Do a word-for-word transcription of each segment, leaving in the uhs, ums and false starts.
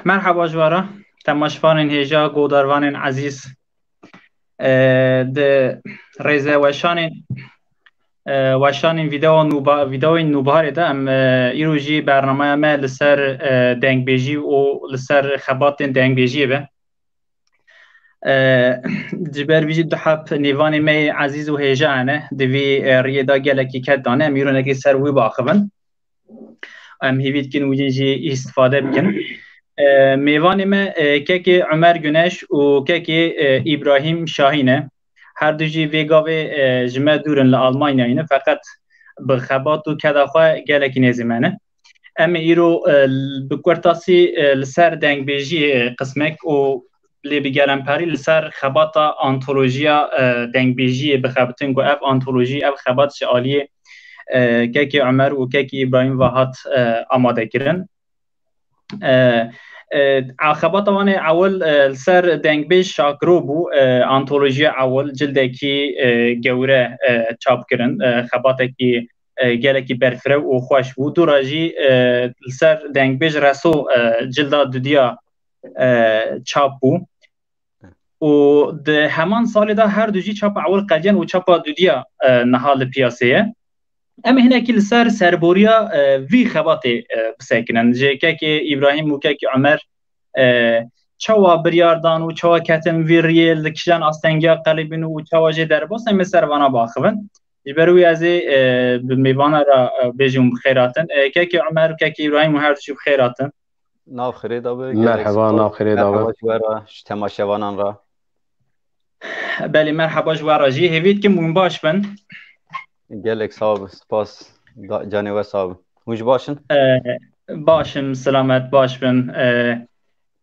Merhaba ji we re, temaşevanên hêja, godarvanên ezîz. E, di rêze weşanên, e, weşanên video nûba-, videoyên nûbiharê de em, e, îro jî bernameya me li ser, e, dengbêjî û li ser xebatên dengbêjiyê be. E, Ji ber vî jî du heb mêvanê me yê ezîz û hêja hene. Di vî, e, riyê de gelekî ked dane. Em îro nekê ser wî biaxivin. Em hêvî dikin wî jî îstifade bikin. E, mêvanê me, e, kekê Ömer Güneş û kekê, e, Îbrahîm Şahî ne. Her du jî vê gavê, e, ji me dûr in, li Almanyayê ne, feqet bi xebat û keda xwe gelekî nêzî me ne. Em ê îro, e, bi kurtasî, e, li ser dengbêjiyê, e, qismek û lê bi gelemperî li ser xebata antolojiya, e, dengbêjiyê bixebitin ku ev antolojî, ev xebat ji aliyê, e, kekê Ömer û kekê Îbrahîm ve hat, e, amade kirin. E, e, Xebata wan ê ewil, e, li ser dengbêj Şakiro bû, e, antolojiya ewil cildekî, e, gewre, e, çap kirin, e, xebatekî, e, gelekî berfireh û xweş bû. Dû re jî, e, li ser dengbêj Reso, e, cilda dudiya, e, çap bû. Û di heman salê de her du jî çapa ewil qediyan û çapa dudiya, e, niha li piyasê ye. Em ê hinekî li ser serboriya, e, vî xebatê, e, bisekinin. Ji kekê Îbrahîm û kekê Ömer, e, çawa biryar dan û çawa ketin vî riyê, li kîjan astengiya qelibîn û çawa jê derbas, em ê ser vana biaxivin. Ji ber wî ez ê, e, bi mêvana re, e, bêjim bi xêr hatin. E, kekê Ömer û kekê Îbrahîm û her du jî bi xêr hatin. Nav xirê de be, gelek Merheba, spas. Nav xirê de be. Merheba ji we re, ji temaşevanan re. Belê, merheba ji we re jî. Hêvî dikim hûn baş bin. Gelek sağ ol, spas. Da-, canê we sağ ol. Hûn jî baş in? E, baş in, silamet, baş bin. E,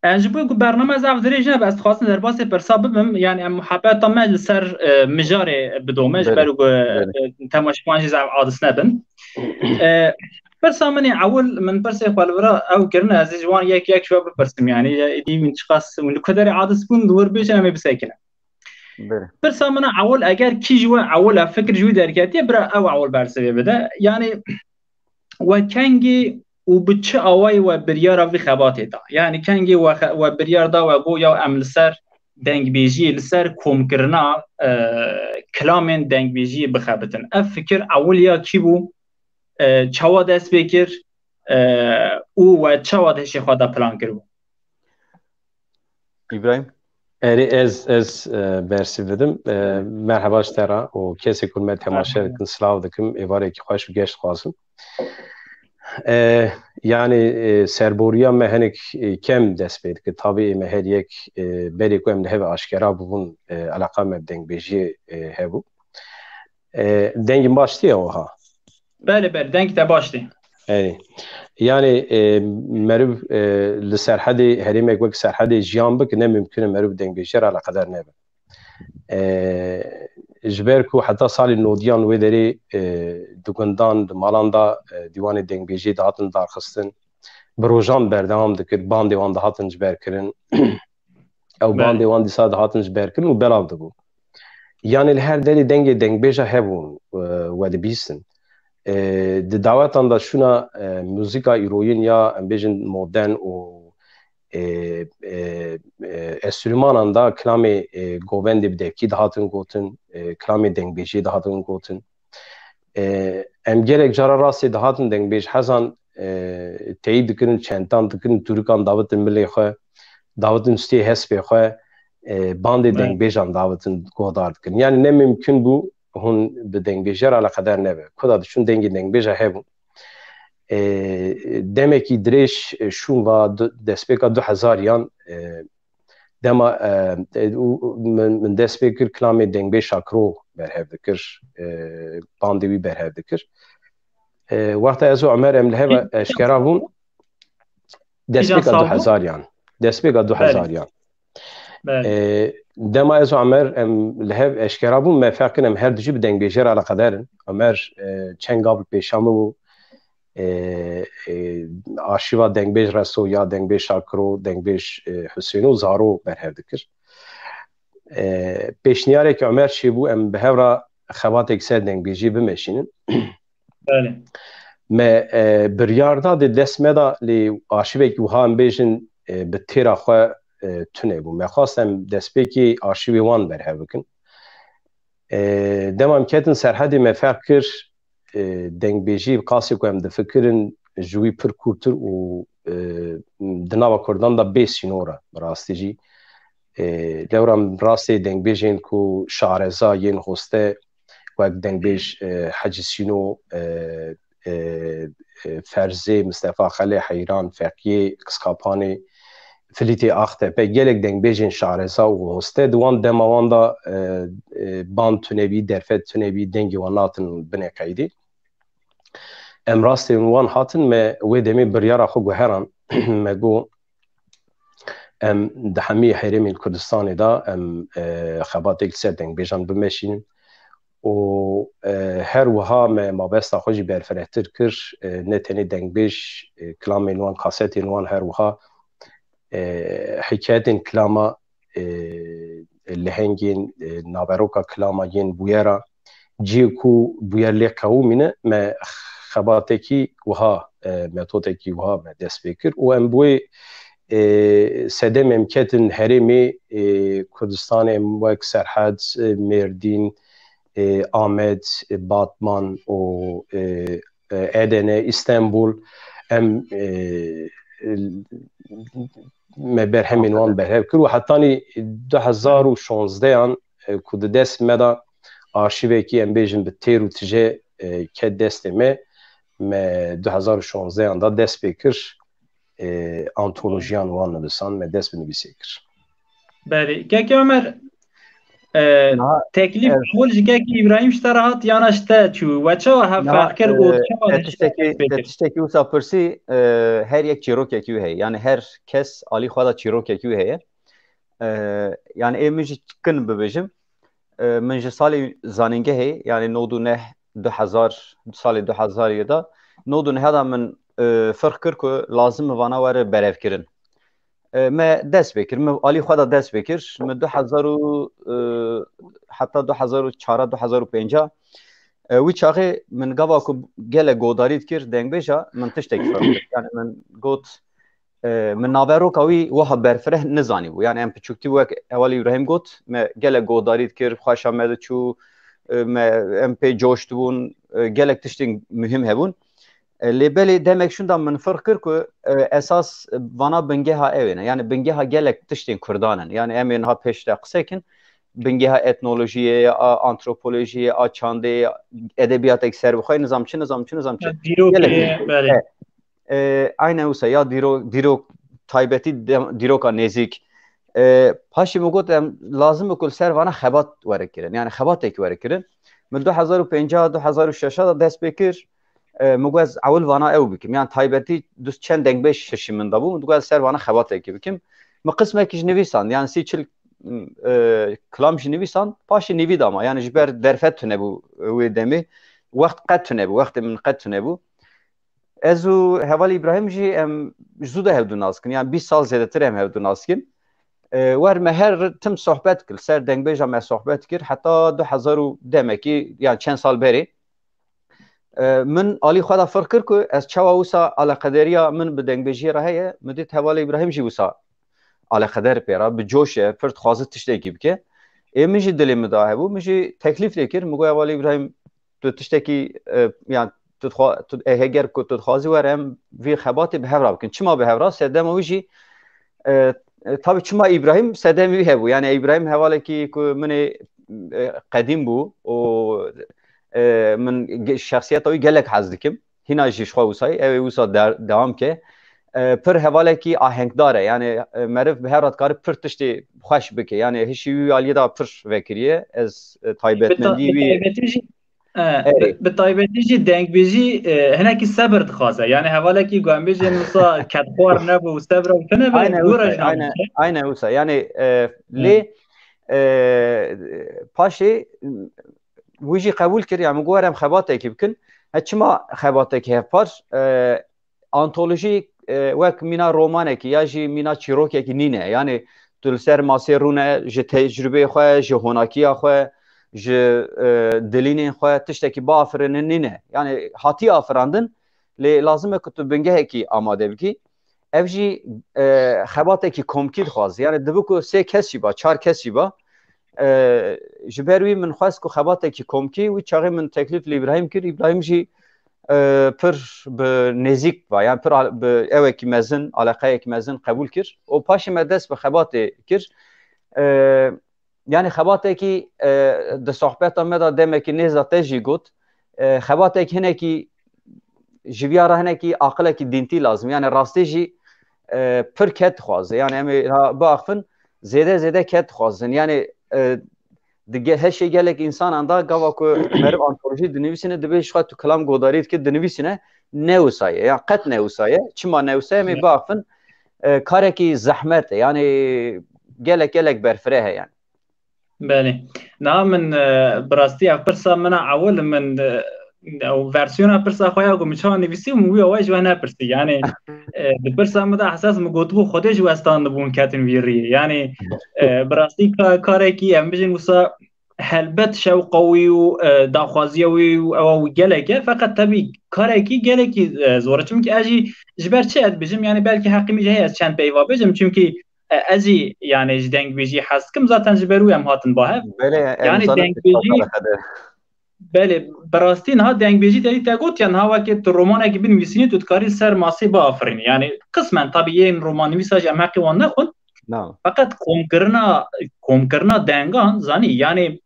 e, ji bo ku bername ez ev dirêj nebe, ez dixwazim derbasê pirsa bibim. Yani em muhabbeta me li ser, e, mijarê bidome, ji Belê, ber ku, belê. e, temaşevan jî zaf adis nebin. E, Pirsa min ê ewil, min pirsê xwe li vira ew kirine, ez ê ji wan yek yek ji we bipirsim, yani, êdî min çiqas, min li ku derê adis bûn, li wir bêjin, em ê bisekinin. Belê. Pirsa min a ewil, eger kî ji we ewil ev fikir ji wî derketiye, bira ew ewil bersivê bide. Yani, we kengî û bi çi awayî we biryara vî xebatê da? Yani, kengî we xe-, we biryar da we got, ya em li ser dengbêjiyê, li ser komkirina, e, kilamên dengbêjiyê bixebitin. Ev fikir ewil ya kî bû? E, çawa dest pê kir, e, û we çawa di hişê xwe de plan kiribû? Îbrahîm? Erê, ez, ez, e, bersîv bidim. E, merheba ji te re û kesê ku me temaşe Merheba. dikin, silav dikim, êvarekî xweş û geş dixwazim. E, yani, e, serboriya me hinek, e, kem dest pê dikir. Tabî ê me her yek, e, berê ku em li hev aşkera bibûn, e, eleqa me bi dengbêjiyê, e, hebû. E, dengê min baş tê ya wiha? Belê, belê, dengê te baş tê. Erê. Yani, e, meriv, e, li Serhedê, herêmek wek Serhedê jiyan bike, ne mimkun e meriv bi dengbêjiyê re eleqedar nebe. E, Ji ber ku heta salê nodiyan wê derê, e, di gundan, di malan de, e, dîwanê dengbêjiyê dihatin darxistin, bi rojan berdewam dikir, bandê wan dihatin ji ber kirin. Ew Belê. bandê wan dîsa dihatin ji ber kirin û belav dibû. Yani li her derê dengê dengbêja hebûn, e, we dibîstin. E, Di dawetan de şûna, e, muzîka îroyin ya, em bêjin, modern û, e, e, e, enstrûmanan de kilamê, e, govendê bi devkî dihatin gotin, e, kilamê dengbêjiyê dihatin gotin. E, em gelek cara rastê dihatin dengbêj hezan, e, teyî dikirin, çentan dikirin, tûrikan davitin milê xwe, davitin stê hespê xwe, e, bandê Belê. dengbêjan davitin guhdar dikirin. Yani ne mimkun bû hûn bi dengbêjiya re eleqedar nebe. Ku da diçûn dengê dengbêja hebû. E, Demekî dirêj, e, şûn va du-, destpêka du hezar yan, e, dema, e, e, û, û min, min dest pê kir kilamê dengbêj Şakiro berhev dikir, e, bandê wî berhev dikir. E, wexta ez û Ömer em li hev eşkera bûn, Kîjan destpêka sal bû? du hezar yan. Destpêka Belê. du hezar yan. Belê. E, Dema ez û Ömer em li hev eşkera bûn, me fehm kirin em her du jî bi dengbêjê re eleqedar in. Ömer, e, çend gav li pêşa min bû. E, e, Arşîva dengbêj Reso ya dengbêj Şakiro, dengbêj, e, Husêno Zaro berhev dikir. E, pêşniyarek Ömer çêbû, em bi hev re xebatek ser dengbêjî bimeşînin. Belê. Me, e, biryar da di dest me de lê arşîvek wiha em bêjin e, bi têra xwe, e, tune bû. Me xwest em destpêkê arşîvê wan berhev bikin. E, dema em ketin Serhedê me ferq kir, e, dengbêjî bi qasê ku em difikirin ji wî pir kûrtir û, e, di nava Kurdan de bê sînor e bi rastî jî. E, lewra em rastê dengbêjên ku şareza yên hoste wek dengbêj, e, Hecî Sîno, e, e, e, Ferzê, Mistefa Xelê, Heyran, Feqiyê, Kiskapanê, Filîtê Axtepe, gelek dengbêjên şareza û hoste di wan dema wan de, e, e, band tune bî, derfet tune bî, dengê wan natin binê qeydê. Em rastê wan hatin, me wê demê biryara xwe guheran, me got, em di hemî herêmên Kurdistanê de em, e, xebatêk li ser dengbêjan bimeşînin û, e, her wiha me mabesta xwe jî berfirehtir kir, e, ne tenê dengbêj, e, kilamên wan, kasetên wan her wiha, e, hikayetên kilama, e, lehengên, e, naveroka kilama yên bûyera, cihê ku bûyer lê qewimîne, me xebatekî wiha, e, metodekî wiha me dest pê kir û em bi wê, e, sedemê em ketin herêmê, e, Kurdistanê, em wek Serhed, e, Mêrdîn, e, Amed, e, Batman û, e, e, Edene, Îstanbul, em, e, e, me berhemên wan berhev kir û hetanî du hezar û şonzdehan, e, ku di dest me de arşîvekî, em bêjin, bi têr û tije, e, ket destê me, me du hezar û şonzdehan de dest pê kir, e, antolojiyan wan nivisan, me dest bi nivîsê kir. Belê. Keke Ömer, e, Niha, teklîf, e, qebûl ji Keke Îbrahîm ji te re hat yana ji te çû? We çawa hev Niha, ferq kir û e, çawa te te tiştekî, te tiştekî wisa pirsî, e, her yek çîrokekî wî heye. Yani her kes alî xwe de çîrokekî wî heye. E, yani ê min jî kin bibêjim. E, min ji salê zanîngehê, yani nod û neh, du hezar, salê du hezarê de, nod û neh de min, e, firq kir ku lazim e vana were berevkirin. E, me dest pê kir, me alî xwe de dest pê kir. Me du hezar û, e, heta du hezar û çar, du hezar û pênc, e, wî çaxê min gava ku gelek godarî dikir dengbêja, min tiştek firq kir. Yani min got, e, min naveroka wî wiha berfireh nizanîbû. Yani em piçûktî wek Hevalî Îbrahîm got, me gelek godarî dikir, xweşa me diçû, e, me, em pê coş dibûn, e, gelek tiştên muhîm hebûn. E, lê belê demek şûnda min firq kir ku, e, esas vana bingeha ew ê ne. Yani bingeha gelek tiştên Kurdan in. Yani em ê niha pêş de qise kin, bingeha etnolojiyê, a antropolojiyê, a çandê, edebiyatek serbixwe, nizam çi, nizam çi, nizam çi. Ya dîrokê, Gelek tişt. belê. E, e, aynen wisa ya dîro-, dîrok taybetî de-, dîroka nêzîk. E, paşê min got em lazim e ku li ser vana xebat were kirin. Yani xebatek were kirin. Min du hezar û pênc, du hezar û şeş de dest pê kir. E, min got ez ewil vana ew bikim. Yani taybetî du çend dengbêj şişî min de bû. Min got ez ser vana xebatekî bikim. Min qismekî ji nivîsand. Yani sî çil, e, kilam ji nivîsand. Paşê nivî dama. Yani ji ber derfet tune bû wê demê. Wext qet tune bû. Wextê min qet tune bû. Ez û Heval Îbrahîm jî em zû de hevdû nas dikin. Yani bîst sal zêdetir em hevdû nas dikin. E, wer me her tim sohbet kir. Ser dengbêja me sohbet kir. Heta du hezar û demekî, yani çend sal berê. E, min alî xwe de firq kir ku ez çawa wisa aleqederiya min bi dengbêjiyê re heye. Min dît Heval Îbrahîm jî wisa aleqeder pê re, bi coş e, pir dixwaze tiştekî bike. Ê min jî dilê min de hebû. Min jî teklîf lê kir. Min got, Heval Îbrahîm, tu tiştekî, e, yani tu dixwa-, tu, e, heger ku tu dixwazî were em vî xebatê bi hev re bikin. Çima bi hev re? Sedema wî jî, e, e, tabii çima Îbrahîm sedemê wî hebû. Yani Îbrahîm hevalekî ku min ê, e, qedîm bû û, e, min ge-, şexsiyeta wî gelek hez dikim. Hîna jî ji xwe wisa ye. Ew ê wisa der-, dewam ke. E, pir hevalekî ahengdar e. Yani, e, meriv bi hev re dikare pir tiştê xweş bike. Yani hişî wî aliyê de pir vekiriye. Ez, e, Bi ta-, taybetmendî bi wî taybetî jî E, Erê. bi, bi taybetî jî dengbêjî, e, hinekî sebir dixwaze. Yani hevalekî ku em bêjin wisa kedxwar nebû û sebra tune be, Aynen wisa, aynen, aynen wisa. Yani, e, Hı. lê, e, paşê, wî jî qebûl kir, yani min got, "Were em xebatekî bikin." He, çima xebatekî hevpar? E, antolojî, e, wek mîna romanekî ya jî mîna çîrokekî nîne. Yani tu li ser masê rûne ji tecrûbeyê xwe, ji honakiya xwe, ji, e, dilînên xwe tiştekî biafirîne nîne. Yani hatiye afirandin, lê lazim e ku tu bingehekî amade bikî. Ev jî, e, xebatekî komkî dixwaz. Yani dibi ku sê kes jî ba, çar kes jî ba. E, ji ber wî min xwest ku xebatekî komkî, wî çaxê min teklîf li Îbrahîm kir. Îbrahîm jî, e, pir bi nêzîk ba, yani pir al-, bi ewekî mezin, aleqeyekî mezin qebûl kir. Û paşê me dest bi xebatê kir. E, yani xebatekî, e, di sohbeta me de demekî nêz de te jî got, e, xebatek hinekî ji viya re hinekî aqilekî dîntî lazim. Yani rastî jî, e, pir ket dixwaze. Yani em ê ha biaxivin, zêde zêde ket dixwazin. Yani, e, di ge-, heşê gelek însanan da gava ku meriv antolojî dinivîsîne, divê ji xwe tu kilam godarî dikir, dinivîsîne, ne wisa ye. Ya qet ne wisa ye. Çima ne wisa ye? Em ê biaxivin, e, karekî zehmet e. Yani gelek gelek berfireh e yani. Belê. Niha min, e, bi rastî ev pirsa min a ewil min, e, ew versiyona pirsa xwe ya ku min çawa nivîsî û min wî awayî ji we nepirsî. Yani, e, di pirsa min de esas min gotibû Xwedê ji we standibûn ketin vî riyê. Yani, e, bi rastî ka-, karekî em bijin wisa helbet şewqa wî û, e, daxwaziya wî û ewa wî gelek e. Feqet tebî karekî gelekî, e, zor e. Çimkî ez jî ji ber çi ez bijim? Yani belkî heqî min jî heye ez çend peyva bijim. Çimkî, e, ez jî yani ji dengbêjî hez dikim. Zaten ji ber wî em hatin ba hev. Belê, em Yani zanin dengbêjî, belê, bi rastî niha dengbêjî te dî te got, yani niha wekî tu romanekî binivîsînî, tu dikarî ser masê biafirînî. Yani qismen tabî yên romannivîsa jî em heqî wan nexwin. Na. Feqet komkirina, komkirina dengan, zanî, yani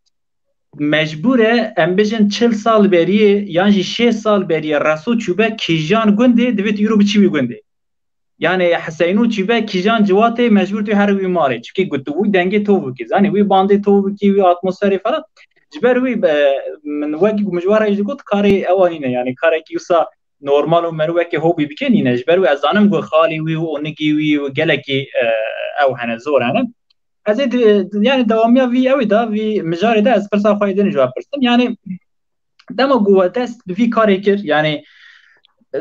mecbûr e, em bijin çil sal beriyê, yan jî şêst sal beriyê reso çûbe kîjan gundê, divê tu îro biçî wî gundê. Yani Heseyno çîbe kîjan ciwatê mecbûr tu her wî marê. Çimkî gotibû dengê to bikî. Zanî wî bandê to bikî, wî atmosferê falan. Ji ber wî be, min wekî ku min ji we re jî got, karê ewa nîne. Yani karekî wisa normal û meriv wekî hobî bike nîne. Ji ber wî ez zanim ku xalî wî û onigî wî û gelekî, e, ew hene, zor hene. Ez ê di-, yani dewamiya vî ewê de, vî mijarê de ez pirsa xwe yê din ji we pirsim. Yani dema ku we dest bi vî karê kir, yani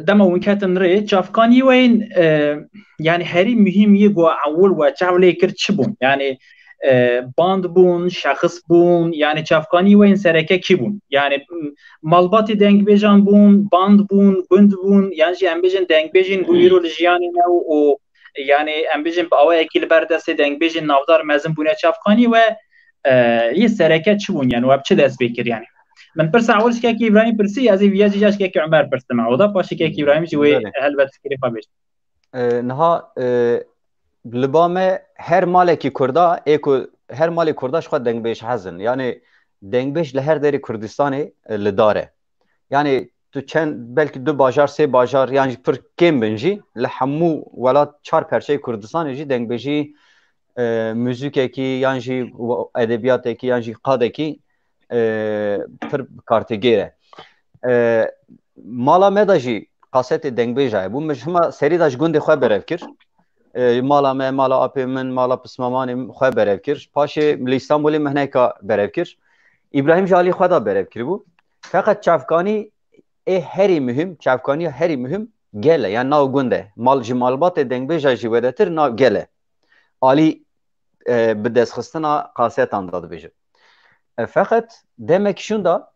dema hûn ketin rê, çavkanî we yên, e, yani herî muhîm yê ku ewil we çav lê kir çi bûn? Yani, e, band bûn, şexs bûn, yani çavkanî we yên sereke kî bûn? Yani, m-, malbatê dengbêjan bûn, band bûn, gund bûn, yan jî em bêjin dengbêjên ku îro li jiyanê ne û, û yani em bêjin bi awayekî li ber destê dengbêjên navdar mezin bûne çavkanî we, e, yê sereke çi bûn, yani we bi çi dest pê kir yani? Min pirsa ewil ji kekî Îbrahîm pirsî, ez ê viya jî ji kekî Umer pirsim. Oda paşê kekî Îbrahîm jî wê Belê. helbet fikrê xwe bêje. E, niha, e, li ba me her malekî Kurda, ê ku her malê Kurda ji xwe dengbêj hezin. Yani dengbêj li her derê Kurdistanê, e, li dar e. Yani tu çend, belkî du bajar, sê bajar, yan jî pir kêm bin jî, li hemû welat çar perçeyê Kurdistanê jî dengbêjî, e, muzîkekî, yan jî edebiyatekî, yan jî qadekî, e, pir kartêgêr e. E, mala me de jî kasetê dengbêja hebû. Min ji hema serî de ji gundê xwe berev kir. E, mala me, mala apê min, mala pismamanê xwe berev kir. Paşê li Îstanbulê min hineka berev kir. Îbrahîm jî alî xwe de berev kiribû. Feqet çavkanî ê herî muhim, çavkaniya herî muhim gel e, yan nav gund e. Mal, ji malbatê dengbêja jî wedetir nav gel e. Alî, e, bi destxistina kasetan de dibêje. E, feqet demek şûnda,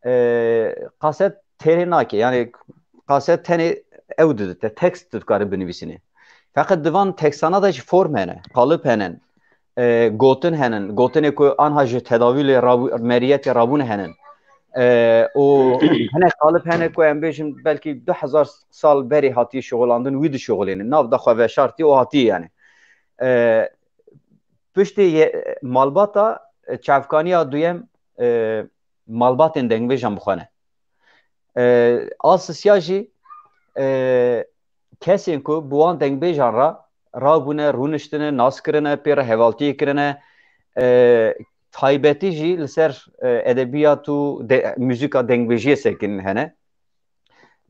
e, kaset têrê nake. Yani kaset tenê ew didite, tekst tu dikare binivîsînê. Feqet di van tekstana de jî form hene, qalib hene, e, gotin henin, gotinê ku anha ji tedawîlê rabû-, meriyetê rabûne henin. E, û hinek qalib hene ku em bêjin belkî du hezar sal berê hatiye şixulandin, wî dişixulênin. Nav da xwe veşartî û hatiye yani. E, piştî ye-, malbata, e, çavkaniya duyem, e, malbatên dengbêjan bi xwe ne. E, a sisiya jî, e, kesên ku bi wan dengbêjan re rabûne, rûniştine, nas kirine, pê re hevaltiyê kirine, e, taybetî jî li ser, e, edebiyat û de-, muzîka dengbêjiyê sekinîn hene.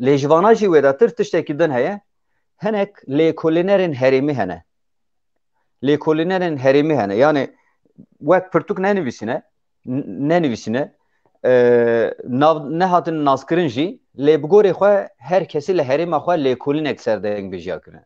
Lê ji vana jî wêdetir tiştekî din heye, hinek lêkolînerên herêmî hene. Lêkolînerên herêmî hene. Yani wek pirtûk nenivîsîne, n-, nenivîsîne, e, nav-, nehatin naskirin jî, lê bi gorê xwe her kesî li herêma xwe lêkolînek ser dengbêjiya kirine.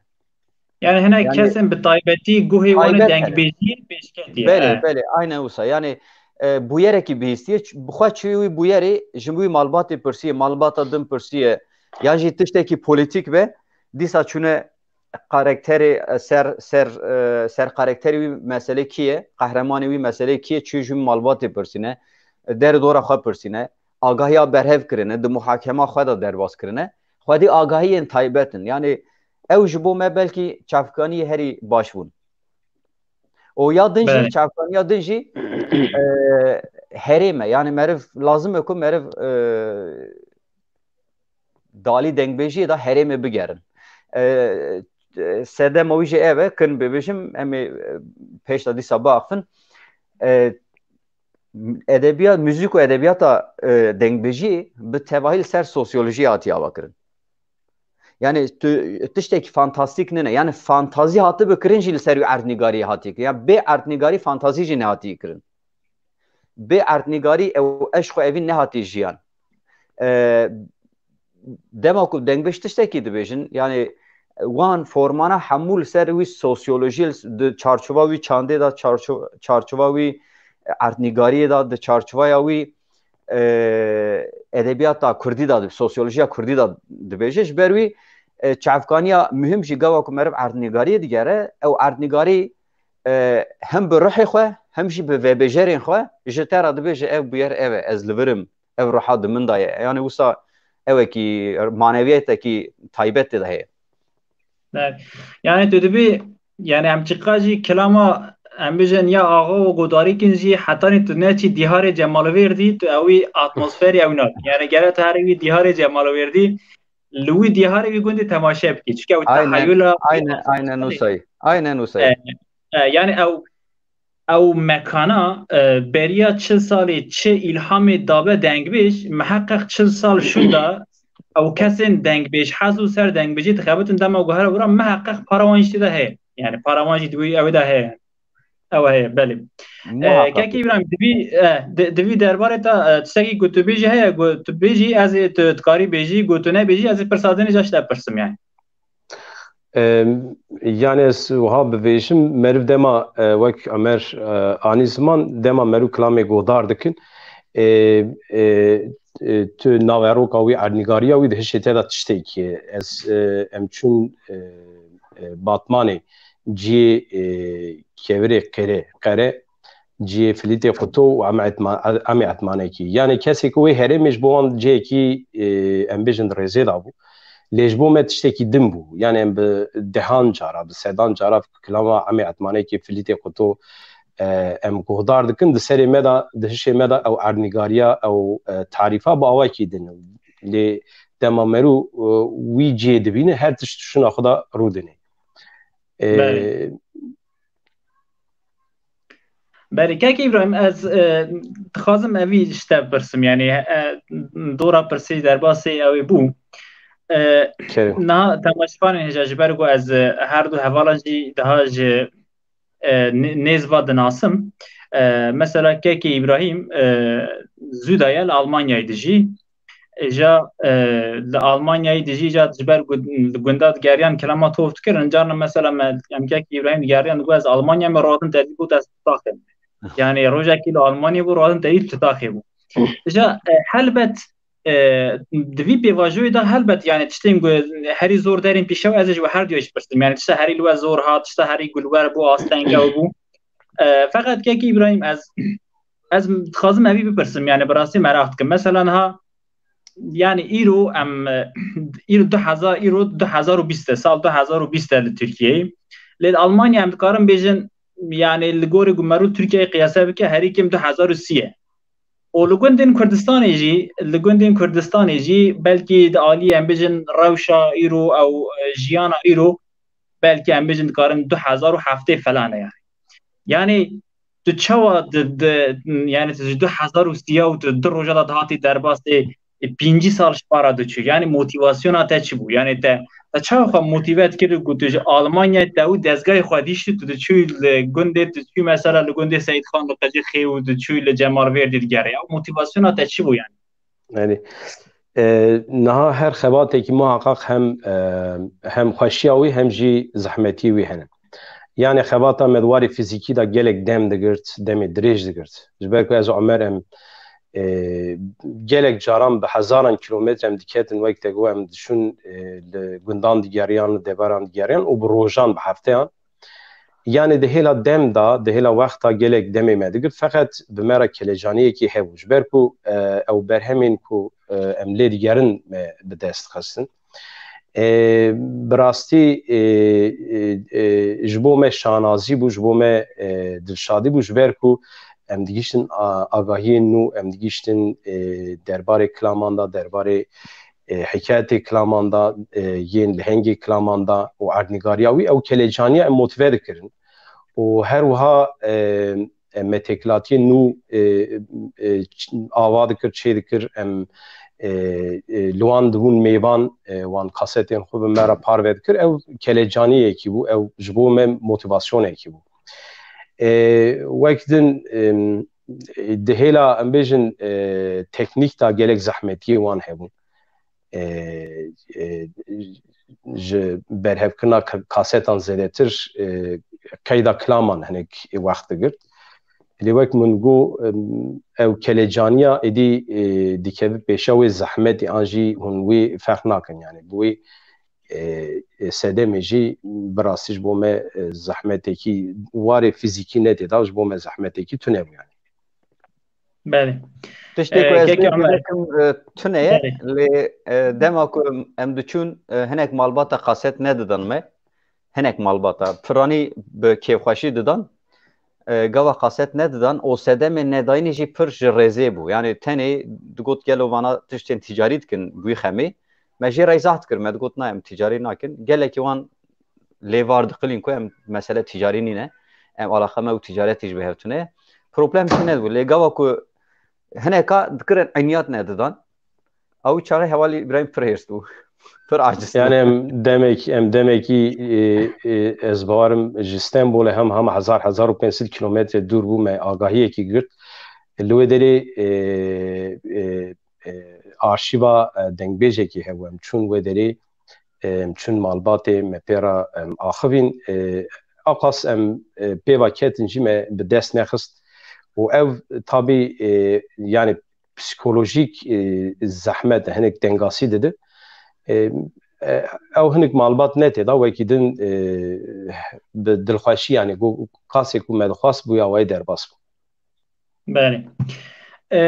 Yani hinek Yani kesên bi taybetî guhê wan ê Taybet hene. dengbêjiyê pêşketî ye. Belê, E. belê, aynen wisa. Yani, e, bûyerekî bihîstiye, ç-, bi xwe çûyê wî bûyerê, ji wî malbatê pirsiye, malbata din pirsiye, ya jî tiştekî polîtîk be, dîsa çûne karakterê, e, ser, ser, e, ser karakterê wî meselê kî ye, qehremanê wî meselê kî ye, çû ji wî malbatê pirsîne, der dora xwe pirsîne, agahiya berhev kirine, di muhakema xwe de derbas kirine. Xwedî agahiyên taybet in. Yani ew ji bo me belkî çavkaniyê herî baş bûn. Û ya din jî, Belê. çavkaniya din jî, e, herême. Yani meriv lazim e ku meriv, e, dalî dengbêjiyê de herêmê bigerin. E, e, sedema wî jî ev e, kin bibêjim, em ê, e, pêş de dîsa biaxivin. E, edebiyat, müzik û edebiyata, e, dengbêjiyê bi tevahî li ser sosyolojiyê hatiye avakirin. Yani tu, tiştekî fantastîk nine. Yani fantazî hatibe kirin jî li ser wî erdnîgariyê hatiye kirin. Yani bê erdnîgarî fantazî jî nehatiye kirin. Bê erdnîgarî ew eşq û evîn nehatiye jiyan. E, dema ku dengbêj tiştekî dibêjin, yani wan formana hemû li ser wî sosyolojî, di çarçova wî çandê de, çarço-, çarçova wî erdnîgariyê de, di çarçovaya wî, e, edebiyata kurdî de, sosyolojiya kurdî de dibêje. Ji ber wî, e, çavkaniya muhim jî gava ku meriv erdnîgariyê digere, ew erdnîgarî, e, hem bi ruhê xwe, hem jî bi vebêjerên xwe ji te re dibêje, ev bûyer ev e, ez li vir im, ev ruha di min de ye. Yani wisa ewekî maneviyetekî taybet tê de heye. Evet. Yani tu dibî, yani em çiqa jî kilama, em bijin ya axa û godarîkin jî hetanî tu neçî dîharê Cemalvêrdî, tu ewî atmosferî ew nat. Yani gere tu herî wî dîharê Cemalvêrdî, li wî dîharê wî gundî temaşe bikî. Çike ew Aynen, teheyula aynen, aynen wisa ye. Aynen wisa ye. E, e, yani ew, ew mekana, e, beriya çil salî çi îlhamê dabe dengbêj, miheqeq çil sal şûnda ew kesên dengbêj hez û ser dengbêjî dixebitin dema guhere wira miheqeq para wan jî tê de heye. Yani para wan jî di wî ew de heye. Ew heye, belê. E, Muhakkak. Kekî Îbrahîm, di vî, e, di, di vî derbarê te, e, tiştekî ku tu bêjî heye, ku tu bêjî, ez ê tu dikarî bêjî, ku tu nebêjî, ez ê pirsa dinê ca ji te pirsim yani. Em, yani ez wiha bivêjim, meriv dema, e, wek Ömer, e, anî ziman, dema meriv kilamê guhdar dikin, e, e, e, tu naveroka wî, erdnîgariya wî di hişê te de tiştekî ye. Ez, e, em çûn, e, e, Batmanê cihê, e, kevirê qere, qere, cihê Filîtê Quto û Emê Etma-, Emê Etmanekî. Yani kesê ku wê herêmê ji bo wan cihekî, e, em bêjin di rêzê de bû. Lê ji bo me tiştekî din bû. Yani em bi dehan cara, bi sedan cara kilama Emê Etmanekî, Filîtê Quto, e, em guhdar dikin, di serê me de, di hişê me de ew erdnîgariya, ew, e, tarîfa bi awakî din e. Lê dema merû, e, wî cihê dibîne, her tişt şûna xwe de rûdinê. E, Belê. Belê, kek Îbrahîm, ez, e, dixwazim evî ji te bipirsim, yani, e, dora pirsê derbasê ew ê bû. E, Kerem. Niha temaşevanên hêja, ji ber ku ez, e, her du hevalan jî daha ji, e, nê-, nêz va dinasim. E, mesela kekê Îbrahîm, e, zû daye li Almanyayê dijî. Îja, e, li Almanyayê dijî, îja ji ber gund-, li gunda digeriyan, kilama top dikirin. Carna mesela me, em kek Îbrahîm digeriyan, digot, "Ez Almanya me radin te dî," got, "Ez Tutaxê me." Yani rojekî li Almanyayê bû, radin te dî Tutaxê bû. Îja, e, helbet, e, di vî pêvajoyê de helbet, yani tiştên ku herî zor derên pîşew, ez ê ji we her duya jî pirsim. Yani tişta herî li we zor hat, tişta herî ku li we bû asteng ew bû. E, feqet kek Îbrahîm, ez, ez dixwazim evî bipirsim, yani bi rastî meraq dikim. Mesela niha, yani îro em, e, îro du hezar, îro du hezar û bîst e, sal du hezar û bîst e li Tirkiyeyê. Lê li Almanya em dikarin bêjin, yani li gorî ku merû Tirkiyeyê qiyase bike, herî kêm du hezar û sî ye. Û li gundên Kurdistanê jî, li gundên Kurdistanê jî belkî di aliyê em bêjin rewşa îro ew, e, jiyana îro, belkî em bêjin dikarin du hezar û heftê falan e yani. Yani tu çawa di, di, yani tu ji du hezar û sî û tu di roja de dihatî derbasê, e, pêncî sal ji para diçû. Yani motivasyona te çi bû? Yani te, te çawa xwe motive dikir ku tu ji Almanyayê te û dezgahê xwe dîştî, tu diçû li gundê, tu diçû mesela li gundê Seyîd Xan li Qecixê û diçû li Cemal Vêrdî digerê? Ew motivasyona te çi bû yani? Yani, e, niha her xebatekî muhakkak hem, e, hem xweşiya wî hem jî zehmetî wî hene. Yani xebata me di warê fizîkî de gelek dem digirt, demê dirêj digirt. Ji ber ku ez û Omer em e, gelek caran bi hezaran kilometre em diketin, wek te got, em diçûn, e, li gundan digeriyan, li deveran digeriyan û bi rojan, bi hefteyan. Yanî di hêla dem de, di hêla wexta gelek demê me digirt, feqet bi me re kelecaniyekî hebû. Ji ber ku, e, ew berhemên ku, e, em lê digerin me bi dest dixistin. E, bi rastî, e, e, e, ji bo me şanazî bû, ji bo me, e, dilşadî bû, ji ber ku em digihîştin a-, agahiyên nû, em digihîştin, e, derbarê kilaman de, derbarê, e, hikayetê kilaman de, e, yên lehengê kilaman de û erdnîgariya wî ew kelecaniya em motive dikirin. Û her wiha, e, e, me têkilatiyên nû, e, e, ç-, ava dikir, çê dikir, em, e, e, li wan dibûn mêvan, e, wan kasetên xwe bi me re parve dikir. Ew kelecaniyekî bû, ew ji bo me motivasyonekî bû. E, wek din, em, di hêla, em bêjin, e, teknîk de gelek zehmetiyê wan hebûn. E, e, ji berhevkirina ka-, kasetan zêdetir, e, qeyda kilaman hinek wext digirt. Lê wek min got, em, ew kelecaniya êdî, e, dikeve pêşa wê zehmetê an jî hûn wê ferq nakin. Yanî bi wê, e, e, sedemê jî bi rastî ji bo me, e, zehmetekî warê fizîkî ne tê de, ji bo me zehmetekî tune bû yanî. Belê. Tiştê ku ez Kekê Omer, bikim, e, tune ye, belê, lê, e, dema ku em diçûn, e, hinek malbata kaset nedidan me. Hinek malbata. Piranî bi kêfxweşî didan. E, gava kaset nedidan. O sedemê nedayînê jî pir ji rêzê bû. Yani tenê digot gelo vana tiştên ticarî dikin wî xemê. Me jê re îzah dikir. Me digot na em ticarî nakin. Gelekî wan lêvar diqilîn ku em mesele ticarî nîne. Em alaqa me û ticaretî ji bi hev tune ye. Problem tune dibû. Lê gava ku hineka dikirin eyniyat nedidan. Ew çaxê hevalî Îbrahîm pir hêrs bû. Pir aciz bû. Yani em demek, em demekî, e, e, ez bawerim ji Stenbolê hem, hem hezar, hezar û pênc sed kilometre dûr bû, me agahiyekî girt. Li wê derê, e, e, e, arşîva, e, dengbêjekî hebû. Em çûn wê derê, em çûn malbatê, me pê re, em axivîn. E, aqas em, e, pêva ketin jî me bi dest nexist. Û ev tabî, e, yani psikolojîk, e, zehmet e, hinek tengasî dide. E, e, ew hinek malbat ne tê da, wekî din, e, bi dilxweşî, yani go-, kasê ku me dixwast bûya wayî derbas bû. Belê. E,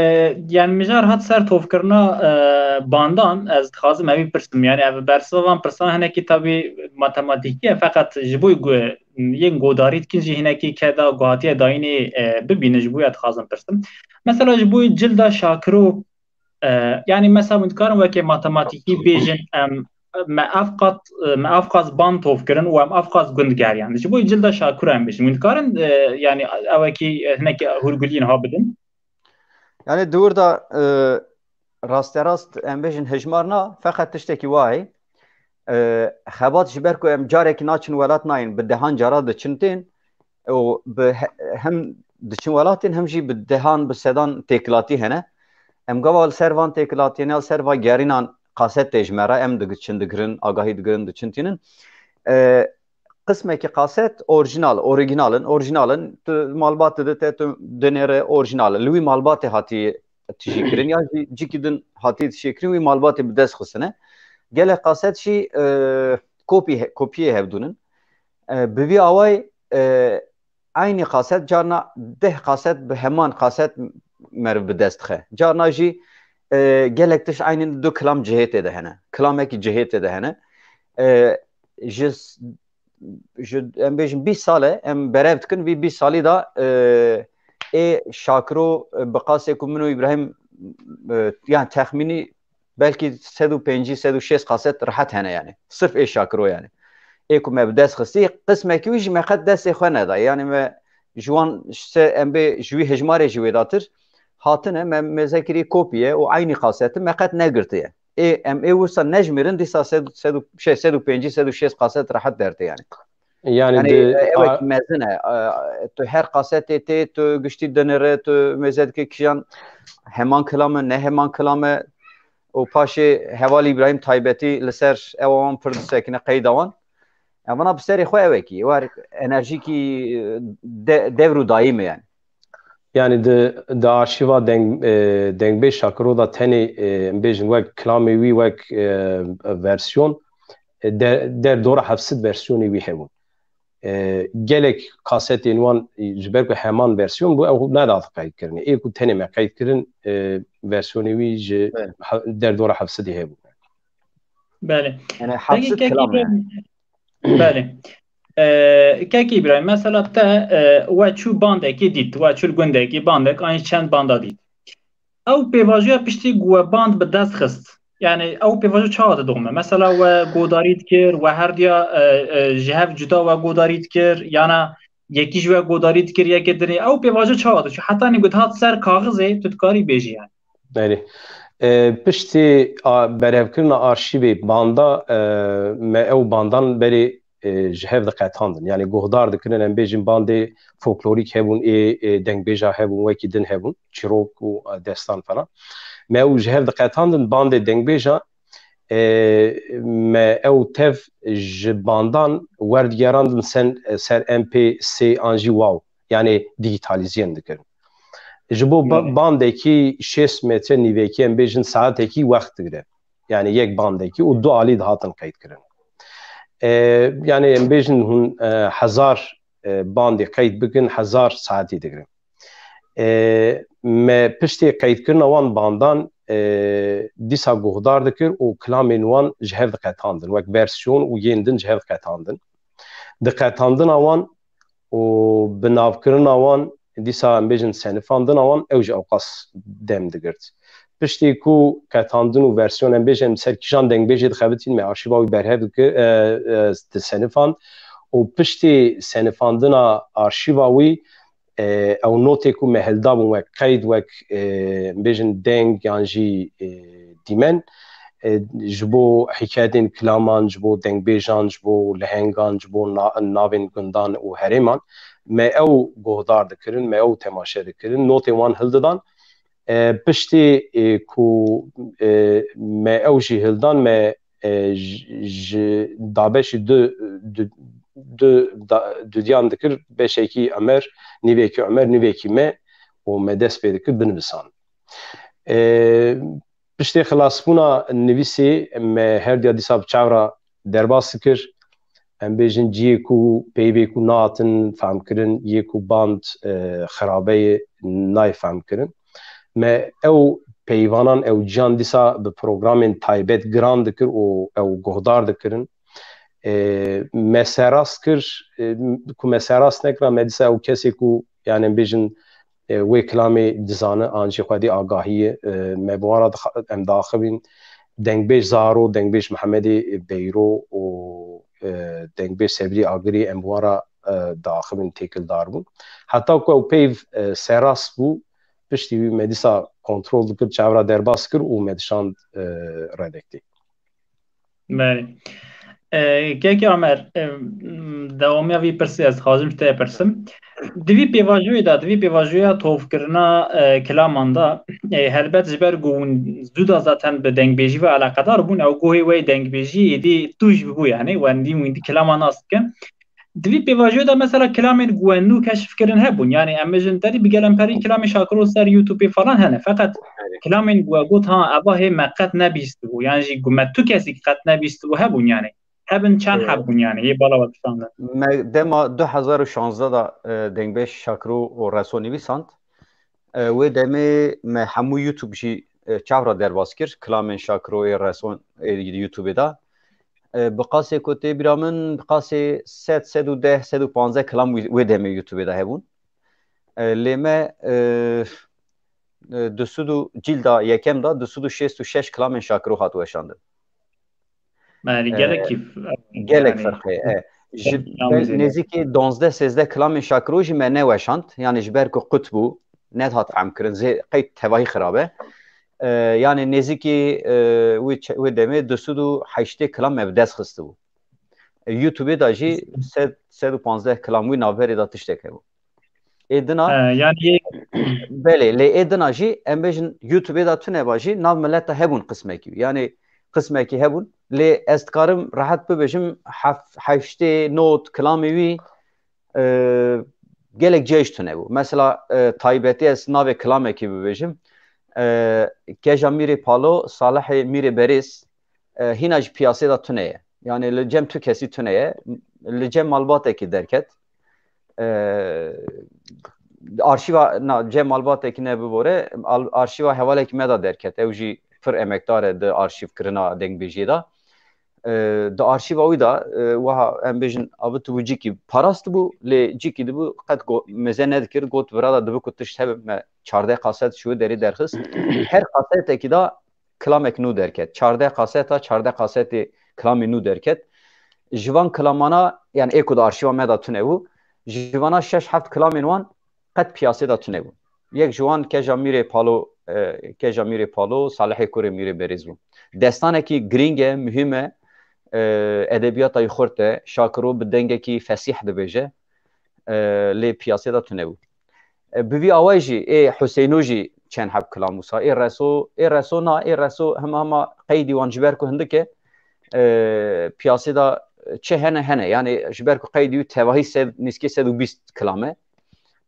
yani mijar hat ser tovkirina, e, bandan, ez dixwazim evî pirsim. Yani ev bersiva van pirsan hinekî tabî matematîkî ye, feqet ji bo ku yên godarî dikin jî hinekî keda ku hatiye dayînê, e, bibînin, ji bo ya dixwazim pirsim. Mesela ji bo cilda Şakiro, e, yani mesela hûn dikarin weke matematîkî bêjin, em, me ev qat, e, me ev qas ban tov kirin û em ev qas gund geriyan. Ji bo cilda Şakiro em bêjin. Hûn dikarin, e, yani ewekî, e, hinekî hûrguliyên ha bidin? Yani di wir de, e, rasterast em bêjin hejmar na, feqet tiştekî wa heye. E, xebat ji ber ku em carekî naçin welat nayên, bi dehan cara diçin tên û bi he-, hem diçin welatên hem jî bi dehan, bi sedan têkilatî hene. Em gava li ser van têkilatiyên ya li ser va gerînan qaset tê ji me re, em diçin digirin, agahî digirin, diçin tînin. E, qismekî qaset orjinal, orîginal in, orjinal in. Tu malbatê de te tu dinêre orjinal e. Li wî malbatê hatiye tijî kirin ya jî cîkî din hatiye tijî kirin, wî malbatê bi dest xistine. Gelek qaset jî, e, kopî he-, kopiyê hevdûn in. E, bi vî awayî, e, eynî qaset carna deh qaset bi heman qaset meriv bi dest dixe. Carna jî, e, gelek tişt eynî du kilam cihê tê de hene. Kilamekî cihê tê de hene. E, ji s-, ji, em bêjin bîst sal e, em berev dikin, vî bîst salî de, e, ê Şakiro, e, bi qasê ku min û Îbrahîm, e, yan texmînî belkî sed û pêncî, sed û şêst qaset rehet hene yani. Sirf ê Şakiro yani. Ê ku me bi dest xistî, qismekî wî jî me qet destê xwe neda. Yani me ji wan se-, em bê ji wî hejmarê jî wêdatir hatine, me mêze kirî kopî ye û eynî qaset in, me qet negirtiye. Ê, em ê wisa nejmêrin, dîsa sed, sed û, şey, sed û pêncî, sed û şêst qaset rehet dertê yani. Yani, yani, di, e, ewek a- mezin e. E, tu her qasetê tê, tu giştî dinire, tu mêze dike kijan heman kilame, ne heman kilame. Û paşê hevalî Îbrahîm taybetî li ser ew wan pir disekine qeyda wan. Em vana bi serê xwe ewekî, war enerjîkî de-, devr û dayîm e yani. Yani di, di arşîva deng, e, dengbêj Şakiro de tenê, e, em bêjin wek kilamê wî, wek, e, versiyon, e, de, derdora heft sed versiyonê wî hebûn. E, gelek kasetên wan, e, ji ber ku heman versiyon bû, ew nedat qeyd kirin. Ê ku tenê me qeyd kirin, e, versiyonê wî ji Evet. he- derdora heft sedî hebû. Belê. Yani Peki hafsız kek kelam yani. Belê. Ee, kek Îbrahîm, mesela te e, we çû bandekî dît, we çû li gundekî bandek, an çend banda dît. Ew pêvajoya piştî ku we band bi dest xist. Yani ew pêvajo çawa didixme? Mesela we godarî dikir, we herdiya e, e, ji hev cuda we godarî dikir, yana yekî ji we godarî dikir, yekê dinê. Ew pêvajo çawa diçû? Heta nî ku dihat ser kaxizê, tu dikarî bêjî yani. Belê. E, piştî a, berhevkirina arşîvê banda, e, me ew bandan berê e, ji hev diqetandin. Yani guhdar dikirin, em bêjin bandê folklorîk hebûn, ê, ê dengbêja hebûn, wekî din hebûn, çîrok û, e, destan falan. Me ew ji hev diqetandin, bandê dengbêja, e, me ew tev ji bandan werdigerandin sen, ser M P sê an jî waw. Yani dîgîtalîzîyen dikirin. Ji bo ba- Belê. bandekî şêst metre nîvekî, em bêjin saetekî wext digire. Yani yek bandekî û du alî dihatin qeyd kirin. E, yani em bêjin hûn, e, hezar, e, bandê qeyd bikin, hezar saetî digirin. E, me piştê qeydkirina wan bandan, e, dîsa guhdar dikir û kilamên wan ji hev diqetandin. Wek versiyon û yên din ji hev diqetandin. Di qetandina wan û binavkirina wan, dîsa em bêjin senifandina wan, ew jî ewqas dem digirt. Piştî ku qetandin û versiyon, em bêjin, em ser kîjan dengbêjê dixebitîn, me arşîva wî berhev dikir, e, e, disenifand û piştî senifandina arşîva wî, e, ew notê ku me hildabûn wek qeyd, wek, e, em bêjin deng yan jî, e, dîmen, e, ji bo hikayetên kilaman, ji bo dengbêjan, ji bo lehengan, ji bo na- navên gundan û herêman, me ew guhdar dikirin, me ew temaşe dikirin, notên wan hildidan. E, piştî, e, ku, e, me ew jî hildan, me, e, ji, ji dabeşî du, du, du, da, dudiyan dikir, beşekî Omer, nîvekî Omer, nîvekî me û me dest pê dikir binivisan. E, piştê xilasbûna nivîsê me her diya dîsa bi çav re derbas dikir. Em bêjin cihê ku peyvê ku nahatin fehmkirin, yê ku band, e, xirabe ye, nayê fehmkirin. Me ew peyvanan, ew ciyan dîsa bi programên taybet giran dikir û ew guhdar dikirin. E, me serast kir, e, ku me serast nekira, me dîsa ew kesê ku, yani em bêjin, e, wê kilamê dizane an jî xwedî agahî ye. E, me bi wan re dixa- em diaxivîn. Dengbêj Zaro, dengbêj Mihemedê Beyro û, e, dengbêj Sebrî Agirî em bi wan re, e, diaxivîn, têkildar bûn. Heta ku ew peyv, e, serast bû, piştî wî me dîsa kontrol dikir, çav re derbas kir û me dişand, e, redektê. Belê. E, Kekê Amer, e, dewamiya vî pirsê ez dixwazim ji te pirsim. Di vî pêvajoyê de, di vî pêvajoya tovkirina, e, kilaman de, e, helbet ji ber ku hûn zû de zaten bi dengbêjî ve eleqedar bûn, ew guhê we yê dengbêjî êdî tûj bibû, yani we dî wîndî kilaman nas dikin. Di vî pêvajoyê de mesela kilamên ku we nû keşf kirin hebûn. Yani em bêjin te dî bi gelemperî kilamê Şakiro ser YouTubeê falan hene. Feqet kilamên ku we got ha eva hê me qet nebîstibû. Yan jî ku me tu kesî qet nebîstibû hebûn yani. Hebin çend Ee, heb bûn yani. Yê bala we kişandin. Me dema du hezar û şanzdeh de, e, dengbêj Şakiro û Reso nivîsand. E, wê demê me hemû YouTube jî, e, çav re derbas kir. Kilamên Şakiro ê Reso ê YouTubeê de. E, bi qasê ku tê bîra min, bi qasê sed, sed û deh, sed û panzdeh kilam wî, wê demê YouTubeê de hebûn. E, lê me, e, e, du sed û cîlda yekem de du sed û şêst û şeş kilamên Şakiro hat weşandin. Belê, gelek E, kîf. gelek Yani, ferq heye. E, ji kilam ber zêde. Nêzîkî duwazdeh sêzdeh kilamên Şakiro jî me neweşand. Yani ji ber ku qut bû, nedihat fehmkirin, zê qey tevahî xirab e. E, yani nêzîkî, e, wê çe-, wê demê du sed û heştê kilam me bi dest xistibû. E, YouTubeê de jî sed, sed û panzdeh kilam wî navberê de tiştek hebû. Ê dina E, yani yê Belê, lê ê dina jî em bêjin YouTubeê de tune ba jî nav mileta hebûn qismekî. Yani qismekî hebûn. Lê ez dikarim rehet bibêjim hef-, heştê not kilamê wî, e, gelek cihê jî tune bû. Mesela, e, taybetî ez navê kilamekî bibêjim. E, Keja Mîrê Palo, Salihê Mîrê Berêz, e, hîna ji piyasê de tune ye. Yani li cem tu kesî tune ye. Li cem malbatekî derket. E, arşîva, na, cem malbatekî ne bibore, al-, arşîva hevalekî me de derket. Ew jî pir emekdar e di arşîvkirina dengbêjiyê de. E, di arşîva wî de, e, wiha em bêjin, abi tu bû cîkî parast bû, lê cîkî dibû qet go-, mêze nedikir, got vira de dibi ku tişt hebe me çardeh kaset ji wê derê derxist. Her kasetekî de kilamek nû derket. Çardeh kaseta, çardeh kasetê kilamê nû derket. Ji van kilamana, yani ê ku di arşîva me de tune bû, ji vana şeş heft kilamên wan qet piyasê de tune bû. Yek ji wan Keja Mîrê Palo, e, Keja Mîrê Palo, Salihê Kurê Mîrê Berêz bû. Destanekî girîng e, muhîm e, e, edebiyata wî xurt e, Şakiro bi dengekî fesîh dibêje, e, lê piyasê de tune bû. E, bi vî awayî jî ê Huseyno jî çend heb kilam wisa. Ê Reso, ê Reso na, ê Reso hema hema qeydî wan ji ber ku hindik e, e, piyasê de çi hene hene. Yani ji ber ku qeydî wî tevahî sed, nîskê sed û bîst kilam e.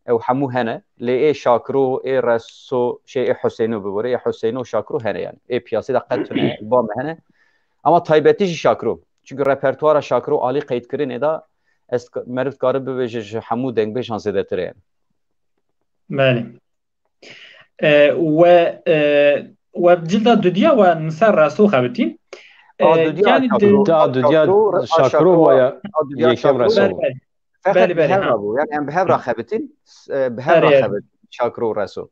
Ew hemû hene. Lê ê Şakiro, ê Reso, şey, ê Huseyno bibore, ê Huseyno Şakiro hene yani. Ê piyasê de qet tune, ba me hene. Ama taybetî jî Şakiro. Çünkü repertuara Şakiro alî qeydkirinê de ez k-, meriv dikare bibêje ji hemû dengbêjan zêdetir e yani. Belê. E, we, e, we cilda dudiya we li ser Reso xebitîn. E, A, dudiya yani Şakiro, di- Da dudiya Şakiro, Şakiro Şakiro, waya a, dudiya yekem Şakiro. Reso. Belê, belê. Feqet Belê, bi belê, hev ha. re bû. Yani em bi hev re xebitin, s-, e, bi hev re Belê. xebit Şakiro û Reso.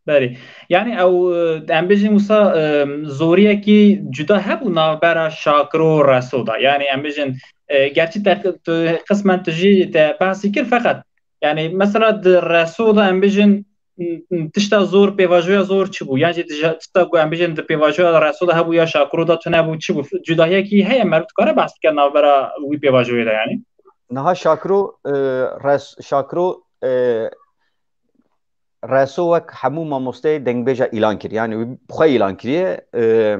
Belê. Yani ew, e, em bêjin wisa, e, zoriyekî cuda hebû navbera Şakiro û Reso da. Yani em bêjin, e, gerçî te, tu, qismen tu jî te behsî kir, feqet yani mesela di Reso da em bêjin, n-, n-, tişta zor, pêvajoya zor çi bû? Yan jî tija-, tişta ku em bêjin di pêvajoya Reso da hebû ya Şakiro da tune bû, çi bû? Cudahiyekî heye, meriv dikare behs bike navbera wî pêvajoyê de yani? Niha Şakiro, e, Res-, Şakiro, e, Reso wek hemû mamosteyê dengbêja îlan kir. Yani wî xwe îlan kiriye. E,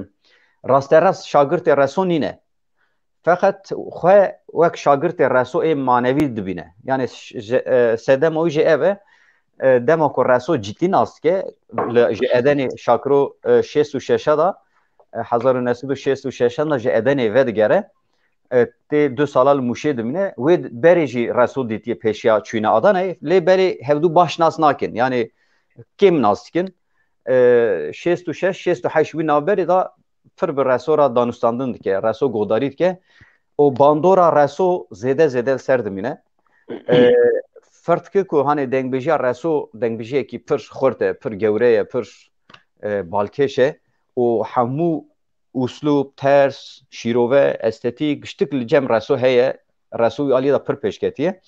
rasterast şagirtê Reso nîne. Feqet xwe wek şagirtê Reso ê manevî dibîne. Yani ş-, je-, e, sedema wî jî ev e. E, dema ku Reso cidî nas dike, li, ji Edenê Şakiro, e, şêst û şeş de, e, hezar û neh sed û şêst û şeş de ji Edenê vedigere, e, tê du sala li Mûşê dimîne. Wê berê jî Reso dîtiye pêşiya çûyîna Adanayê. Lê berê hevdû baş nas nakin. Yani kêm nas dikin. E, şêst û şeş, şêst û heşt wî navberê de pir bi Reso re danûstandin dike. Reso guhdarî dike. Û bandora Reso zêde zêde li ser dimîne. E, ferq dike ku hanê dengbêjiya Reso dengbêjiyekî pir xurt e, pir gewre ye, pir, e, balkêş e. Û hemû uslûb, ters, şîrove, estetîk, giştik li cem Reso heye. Reso wî aliyê de pir pêşketî ye.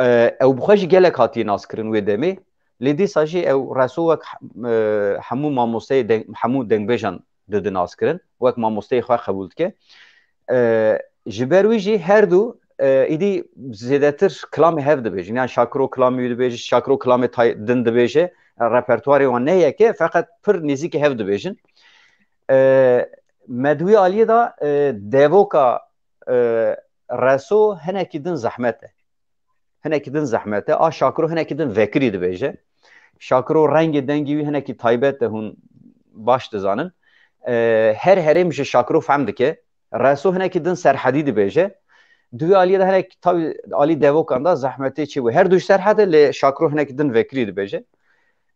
E, ew bi xwe jî gelek hatiye naskirin wê demê. Lê dîsa jî ew Reso wek, e, hemû mamosteyê deng-, hemû dengbêjan didi naskirin. Wek mamosteyê xwe qebûl dike. E, ji ber wî jî her du, e, îdî zêdetir kilamê hev dibêjin. Yani Şakiro kilamê wî dibêje, Şakiro kilamê tay-, din dibêje. Repertuarê wan ne yek e, feqet pir nêzîkî hev dibêjin. E, me di wî aliyê de, e, devoka, e, Reso hinekî din zehmet e. Hinekî din zehmet e. A Şakiro hinekî din vekirî dibêje. Şakiro rengê dengê wî hinekî taybet e, hûn baş dizanin. E, her herêm ji Şakiro fehm dike. Reso hinekî din serhedî dibêje. Di wî aliyê de hinek tabi alî devokan de zehmetê çê bû. Her du ji serhed e, lê Şakiro hinekî din vekirî dibêje.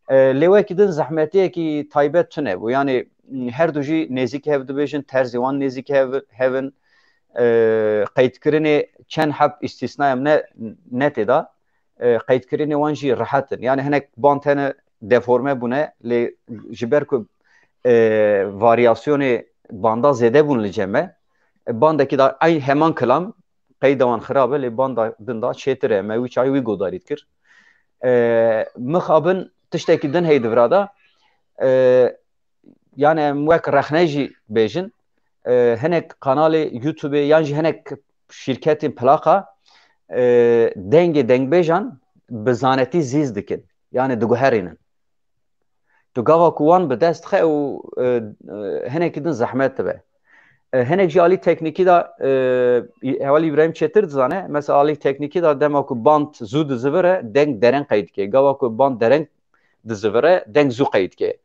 E, lê wekî din zehmetiyekî taybet tune bû. Yani, m, her du jî nêzîk hev dibêjin, terzê wan nêzîk hev, hev in. E, qeydkirinê çend heb îstîsnayê em ne, ne tê de, e, qeydkirinê wan jî rehet in. Yani hinek band hene deforme bûne, lê ji ber ku, e, varyasyonê banda zêde bûn li cem me, e, bandekî da eyn heman kilam, qeyda wan xirab e, lê banda din da çêtir e. Me wî çayî wî guhdarî dikir. E, mixabin tiştekî din hey di vira da, e, yani em wek rexne jî bêjin, e, hinek kanalê YouTube-ê yan jî hinek şîrketên plaqa, e, dengê dengbêjan bi zanetî zîz dikin. Yani diguherînin. Tu gava ku wan bi dest dixe û, e, e, hinekî din zehmet dibe. E, hinek jî alî teknîkî de, e, hevalî Îbrahîm çêtir dizane. Mesela alî teknîkî de dema ku band zû dizivire, deng dereng qeyd dike. Gava ku band dereng dizivire, deng zû qeyd dike.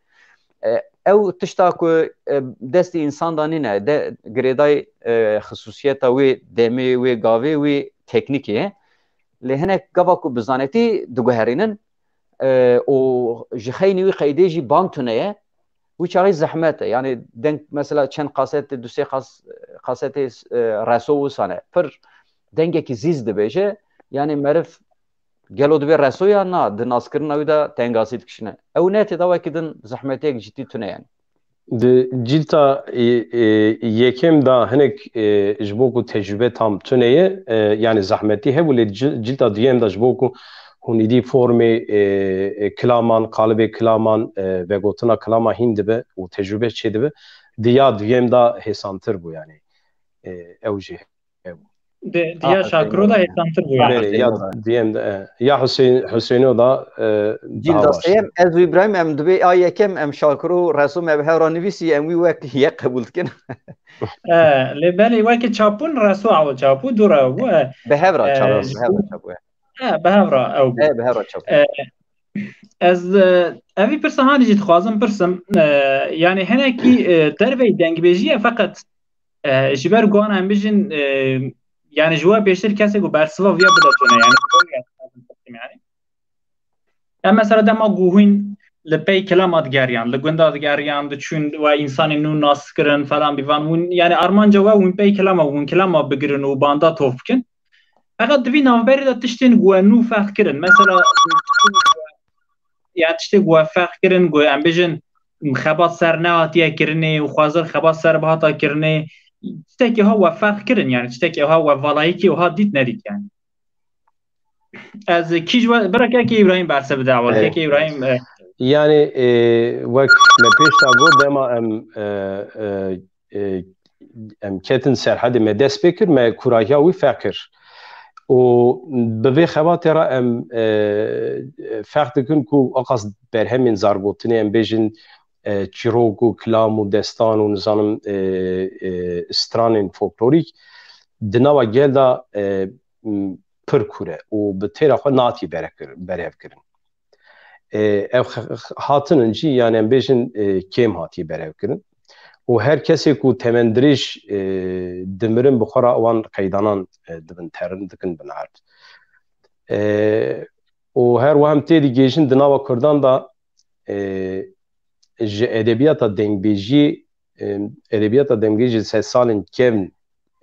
E, ew tişta ku, e, destê însan de nîne, de girêdayî, e, xisûsiyeta wê demê, wê gavê, wê teknîkê ye. Lê hinek gava ku bi zanetî diguherînin, e, û ji xeynî wî qeydê jî band tune ye, wî çaxî zehmet e. Yani deng mesela çend kasetê, du sê kas-, kasetê, e, Reso wisa ne. Pir dengekî zîz dibêje. Yani meriv gelo dibê Reso ya na, di naskirina wî de tengasî dikişîne. Ew ne tê de wekî din zehmetiyek cidî tune yani. Di cîlta, e, e, yekem de hinek, e, ji bo ku tecrûbe tam tune ye, e, yani zehmetî hebû, lê ci-, cîlta duyem de ji bo ku hûn îdî formê, e, e, kilaman, qalibê kilaman, e, vegotina kilama hîn dibe û tecrûbe çêdibe, di ya duyem de hêsantir bû yani. E, ew jî hebû. Di, di ya Şakiro de hêsantir bû yani. Belê, ya duyem de, e, ya Huseyno da, e, Cîl daha da baş. Seyem, ez û Îbrahîm em dibê a yekem em Şakiro û Reso me bi hev re nivîsî, em wî wek yek qebûl dikin. E, lê belê wekî çapûn Reso ew çapû dû re bû, e. Bi hev re E, çap, ji bi hev re çap bû. E, bi hev re ew bû. E, bi hev re çap. E, ez, e, evî pirsa hanî jî dixwazim pirsim. E, yani hinekî, e, derveyî dengbêjî ye, feqet, e, ji ber ku ana em bijin, e, yani ji we pêştir kesê ku bersiva viya bide tune, yani ji bo yani. Em mesela dema ku hûn li pey kilama digeriyan, li gunda digeriyan, diçûn we însanên nû nas kirin falan bîvan, hûn, yani armanca we hûn pey kilama, hûn kilama bigirin û banda tof bikin. Feqet di vî navberê de tiştên ku we nû ferq kirin. Mesela, ya tiştê ku we ferq kirin, ku em bijin xebat ser nehatiye kirinê û xwezir xebat ser bihata kirinê, tiştekî ha we ferq kirin, yani tiştekî ha we valayîkî û ha dît nedît yani. Ez kî ji we, bira kekê Îbrahîm berse bide ewil. Evet. Kekê Îbrahîm, e, Yani, e, wek me pêş de got, dema em, e, e, e, em ketin Serhedê, me dest pê kir, me kûrahiya wî fehm kir. Û bi vê xebatê re em, e, fehm dikin ku aqas berhemên zargotinê, em bêjin, e, çîrok û kilam û destan û nizanim, e, e, stranên folklorîk di nava gel de, e, m, pir kûr e û bi têra xwe natiye berev kir-, berhev kirin. E, ev x-, x-, hatinin jî, yani em bêjin, e, kêm hatiye berhev kirin. Û her kesê ku temendirêj, e, dimirin bi xwe re wan qeydanan, e, dibin terin, dikin bin erd. E, û her wiha em tê digihêjin di nava Kurdan de, e, ji edebiyata dengbêjiyê, e, edebiyata dengbêjê sedsalên kevn,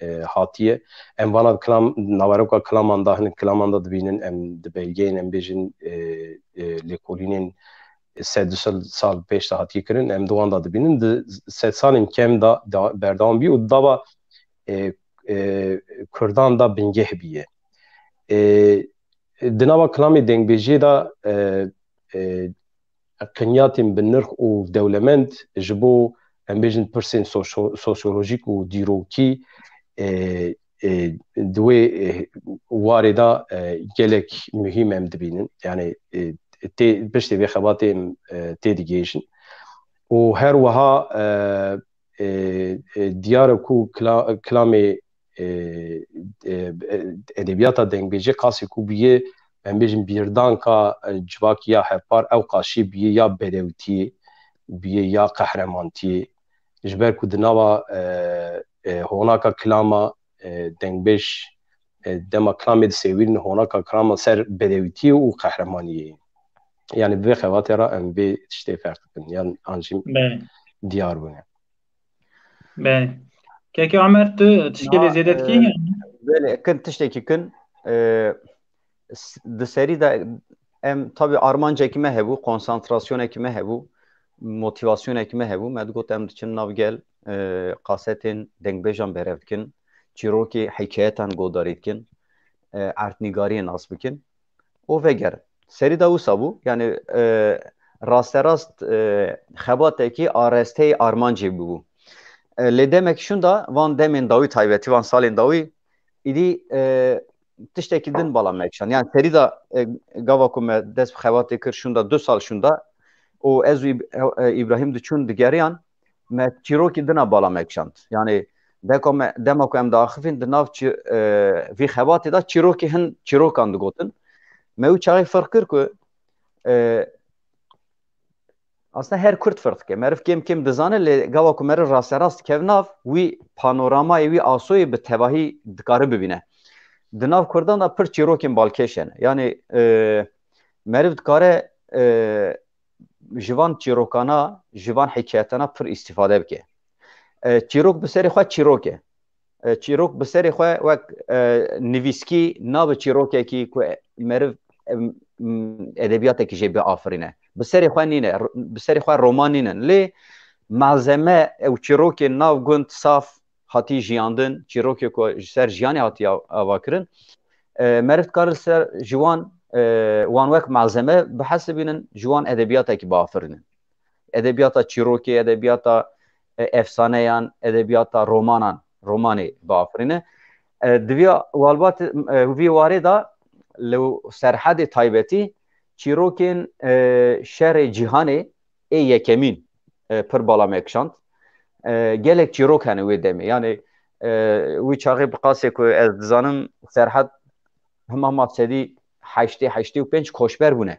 e, hatiye. Em vana kilam, naveroka kilaman de, hinek kilaman de dibînin, em di belgeyên, em bêjin, e, e, lêkolînên sed du sed sal pêş de hatiye kirin, em di wan de dibînin. Di sedsalên kevn de, de berdewam bî û di dava, e, e, Kurdan de bingeh bîye. E, di nava kilamê dengbêjiyê de, e, e, qinyatên bi nirx û dewlemend ji bo, em bêjin, pirsên soşo-, sosyolojîk û dîrokî, e, e, di wê, e, warê de, e, gelek muhîm em dibînin. Yani, e, tê, piştê vê xebatê em, e, tê digihêjin. Û her wiha, e, e, e, diyar e ku kila-, kilamê, e, e, e, edebiyata dengbêjê qasî ku bûye, em bêjin bîrdanka, e, civakî ya hevpar, ew qaşî bûye ya berewtiyê, bûye ya qehremantiye. Ji ber ku di nava, e, e, honaka kilama, e, dengbêj, e, dema kilamê disêwîrin, honaka kilama ser berewtiyê û qehremaniyê. Yani bi vê xebatê re em vê tiştê ferq dikin. Yan an jî Belê. diyar bûne. Belê. Keke Omer, tu tiştekê Na, zêde dikî? e, belê, kin tiştekî kin, e, s-, di serî de em, tabi armancekî me hebû, konsantrasyonekî me hebû, motivasyonekî me hebû. Me digot em diçin nav gel, e, kasetên dengbêjan berev dikin, çîrokê hikayetan godarî dikin, e, erdnîgariyê nas bikin. û vegerin. Serî de wisa bû, yani, e, rasterast, e, xebatekî aresteyê armancê bûbû. E, lê demek şûnda van demên dawî taybetî, van salên dawî, îdî, e, tiştekî din bala me kişand. Yani serî de, e, gava ku me dest bi xebatê kir şûnda, du sal şûnda, û ez û Îb-, e, Îbrahîm diçûn digeriyan, me çîrokî dina bala me kişand. Yani Deka me, dema ku em diaxivîn di nav çi, e, vî xebatê de çîrokê hin çîrokan digotin. Me wî çaxê ferq kir ku, e, aslında her Kurd ferq dike. Meriv kêm kêm dizane, lê gava ku meriv rasterast dikev nav, wî panoramayê, wî asoyê bi tevahî dikare bibîne. Di nav Kurdan de pir çîrokên balkêş hene. Yani, e, meriv dikare, e, ji van çîrokana, ji van hikayetana pir îstîfade bike. E, çîrok bi serê xwe çîrok e. E, çîrok bi serê xwe wek, e, nivîskî nabe çîrokekî ku meriv, e, m-, edebiyatekî jê biafirîne. Bi serê xwe nîne, r-, bi serê xwe roman nînin. Lê malzeme ew çîrokên nav gund saf hatî jiyandin, çîrokê ku ji ser jiyanê hatî av-, avakirin. E, meriv dikare li ser ji wan, e, wan wek malzeme bihesibînin, ji wan edebiyatekî biafirînin. Edebiyata çîrokê, edebiyata, e, efsaneyan, edebiyata romanan, romanê biafirîne. E, di vî walbat, e, vî warê de li Serhedê taybetî çîrokên, e, şerê cîhanê ê yekemîn, e, pir bala me kişand. E, gelek çîrok hene wê demê. Yani, e, wî çaxê bi qasê ku ez dizanim Serhed hima hima sedî heştê, heştê û pênc koçber bûne.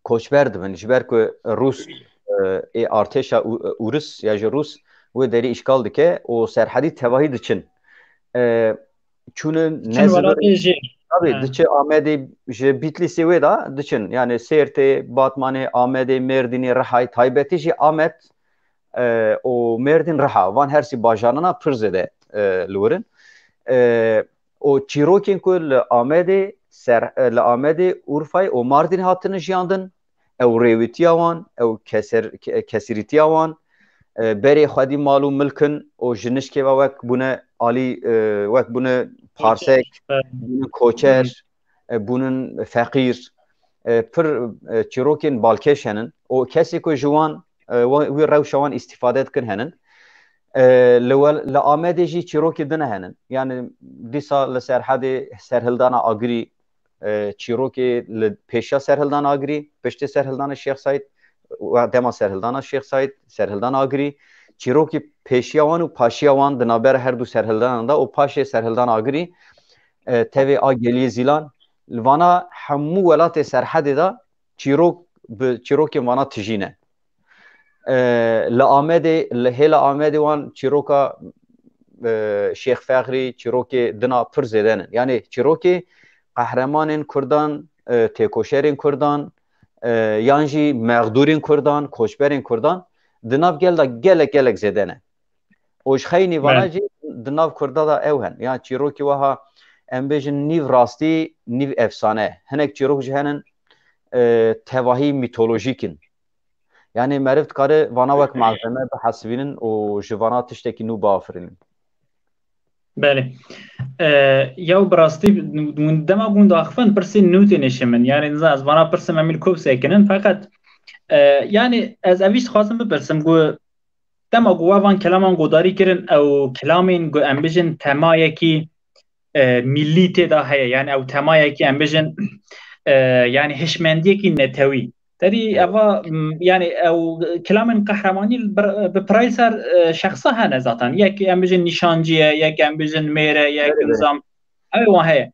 Koçber dibin. Ji ber ku Rûs, e, ê artêşa U-, Ûris ya ji Rûs wê derî îşgal dike û Serhedî tevahî diçin. E, çûnin Çin ne welatê zivir-, jê. Tabii, Ha. diçe Amedê ji Bitlîsê wê de diçin. Yani Sêrtê, Batmanê, Amedê, Mêrdînê, Rihayê, taybetî jî Amed, e, û Mêrdîn, Riha. Van hersî bajarana pir zêde, e, li wir in. E, û çîrokên ku li Amedê, ser, e, li Amedê, Urfayê û Mardînê hatine jiyandin, ew rêwîtiya wan, ew keser-, ke-, kesirîtiya wan, e, berê xwedî mal û milk in û ji nişkê ve wek bûne alî, e, wek bûne parsek, Koçer. bûne koçer, Hmm. e, bûnin feqîr. E, pir, e, çîrokên balkêş henin û kesê ku ji wan, e, wa-, wî rewşa wan îstîfade dikin henin. E, li wel-, li Amedê jî çîrokê din henin. Yani dîsa li Serhedê serhildana Agirî, e, çîrokê li pêşiya serhildana Agirî, piştê serhildana Şêx Seîd, we-, dema serhildana Şêx Seîd, serhildana Agirî, çîrokê pêşiya wan û paşiya wan di navbera her du serhildanan de û paşê serhildana Agirî, e, tevê a Geliyê Zîlan, li vana hemû welatê Serhedê de çîrok bi çîrokên vana tijî ne. E, li Amedê, li hêla Amedê wan çîroka, e, Şêx Fexrî, çîrokê dina pir zêde ne. Yani çîrokê qehremanên Kurdan, e, têkoşerên Kurdan, e, yan jî mexdûrên Kurdan, koçberên Kurdan di nav gel de gelek, gelek zêde ne. Û ji xeynî vana Belê. jî di nav Kurda de ew hen. Ya çîrokî wiha em bêjin nîv rastî, nîv efsane. Hinek çîrok jî henin, e, tevahî mîtolojîk in. Yani meriv dikare vana wek malzeme bihesibînin û ji vana tiştekî nû biafirînin. Belê. E, ya bi rastî hûn dema ku hûn diaxivin pirsên nû têne şê min. Yani nizam ez vana pirsim em li ku bisekinin. Feqet, e, yani ez ev jî dixwazim bipirsim ku dema ku we van kelaman godarî kirin, ew kelamên ku em bijin temayekî, e, millî tê de heye. Yani ew temayekî em bijin, e, yani hişmendiyekî netewî. Derî Evet. eva, m, yani ew kelamên qehremanî bi, bi pirayî ser, e, şexsa hene zaten. Yek em bijin nîşancî ye, yek em bijin mêr e, yek Evet, evet. nizam. Ew wan heye.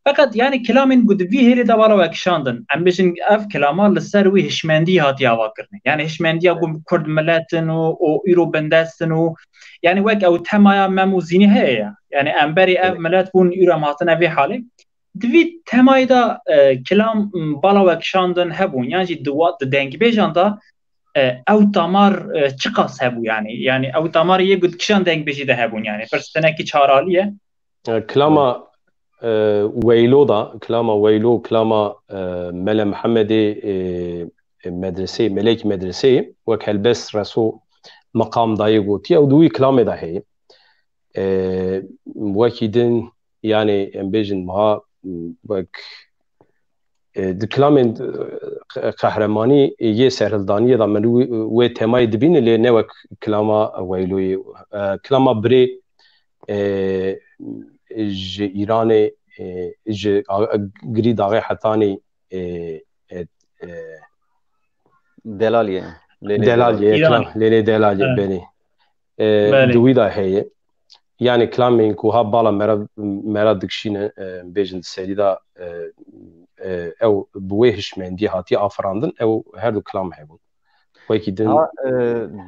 Feqet yani kelamên ku di vî hêlê de bala we kişandin, em bijin ev kelama li ser wî hişmendî hatiye avakirinê. Yani hişmendiya ku Kurd milet in û, û îro bindest in û yani wek ew temaya Mem û Zînî heye ya. Yani em berê ev Evet. milet bûn îro em hatine vê halê. Di vî temayê de, e, kelam, m, bala we kişandin hebûn. Yan jî di wa-, di dengbêjan de, e, ew damar, e, çiqas hebû yani. Yani ew damarê yê ku di kîjan dengbêjî de hebûn yani. Pirs tenekî çar alî ye. E, kilama, e, Weylo da, kilama Weylo, kilama, e, Mele Mihemedê, e, e, medreseyê, Melek Medreseyê, wek helbest reso meqam dayê gotiye, ew di wî kilamê de heye. E, wekî din, yani em bêjin, wiha, wek, e, di kilamên, e, qe-, qehremanî yê serhildaniyê de min wê, wê temayê dibînin, lê ne wek kilama Weyloyê. E, kilama birê, e, ji Îranê, e, ji a-, Girî Daxê Hetanî, e, e, e, Delaliyê. Lêlê Delaliyê, Delaliyê. Kilam, Lêlê Delaliyê, Evet. belê. E, Belê. di wî de heye. Yanî kilamên ku ha bala mera, mera dikişîne, e, bêjin di serî de, e, e, ew bi wê hişmendiyê hatiye afirandin, ew her du kilam hebûn. Wekî din Ha, e,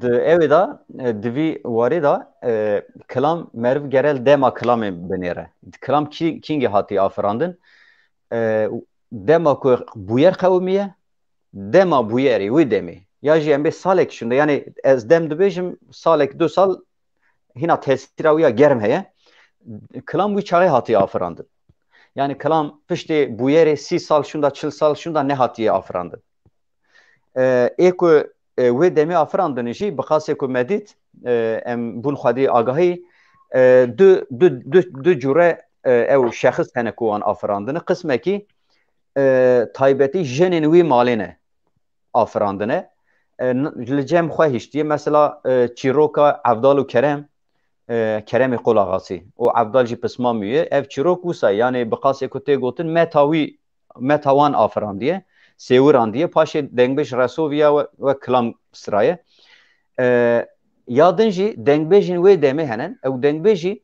di ewê de, e, di vî warê de, e, kilam meriv gere li dema kilamê binêre. Kilam kî-, kîngê hatiye afirandin? E, dema ku bûyer qewimiye, dema bûyerê wî demê. Ya jî em bê salek şûnde, yanî ez dem dibêjim, salek du sal hîna tesîra wî ya germ heye. Kilam wî çaxê hatiye afirandin. Yanî kilam piştê bûyerê sî sal şûnda, çil sal şûnda nehatiye afirandin. E, ê ku, e, wê demê afirandin jî, bi qasê ku me dît, e, em bûn xwedî agahî, e, du, du, du, du cûre, e, ew şexis hene ku wan afirandine. Qismekî, e, taybetî jinên wî malê ne afirandine. E, n-, li cem xwe hiştiye. Mesela, e, çîroka Evdal û Kerem, e, Keremê Qolaxasî û Evdal jî pismamî ye. Ev çîrok wisa, yanî bi qasê ku tê gotin, meta wî, meta wan afirandiye, sêwirandiye. Paşê dengbêj Reso viya we, we kilam siraye. E, ya din jî dengbêjên wê demê henen. Ew dengbêjî,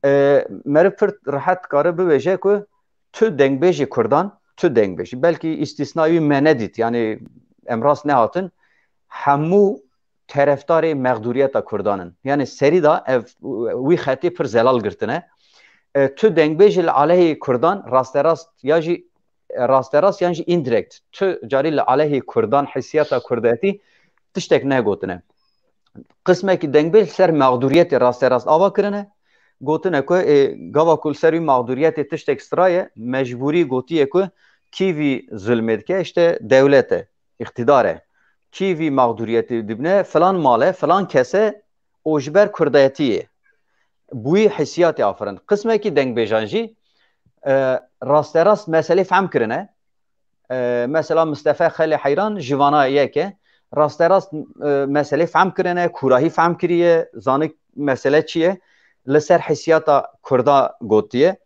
e, meriv pir rehet dikare bibêje ku tu dengbêjê Kurdan, tu dengbêjî. Belkî îstîsna wî me nedît, yanî em rast nehatin. Hemû terefdarê mexdûriyeta Kurdan in. Yanî serî de ev, wî xetê pir zelal girtine. E, tu dengbêjî li aleyhê Kurdan rasterast ya jî, e, rasterast yan jî indirekt. Tu carî li aleyhê Kurdan, hissiyata Kurdetî tiştek negotine. Qismekî dengbêj li ser mexdûriyetê rasterast ava kirine. Gotine ku, e, gava ku li ser wî mexdûriyetê tiştek straye, mecbûrî gotiye ku kî vî zulmê dike, işte dewlet e, îqtîdar e. Kî vî mexdûriyetê dibine, filan mal e, filan kes e û ji ber Kurdetiyê bi wî hissiyatê afirin. Qismekî dengbêjan jî, e, rasterast meselê fehm kirine. E, mesela Mistefa Xelê Heyran ji vana yek e. Rasterast, e, meselê fehm kirine, kûrahî fehm kiriye, zanik mesele çi ye, li ser hissiyata Kurda gotiye.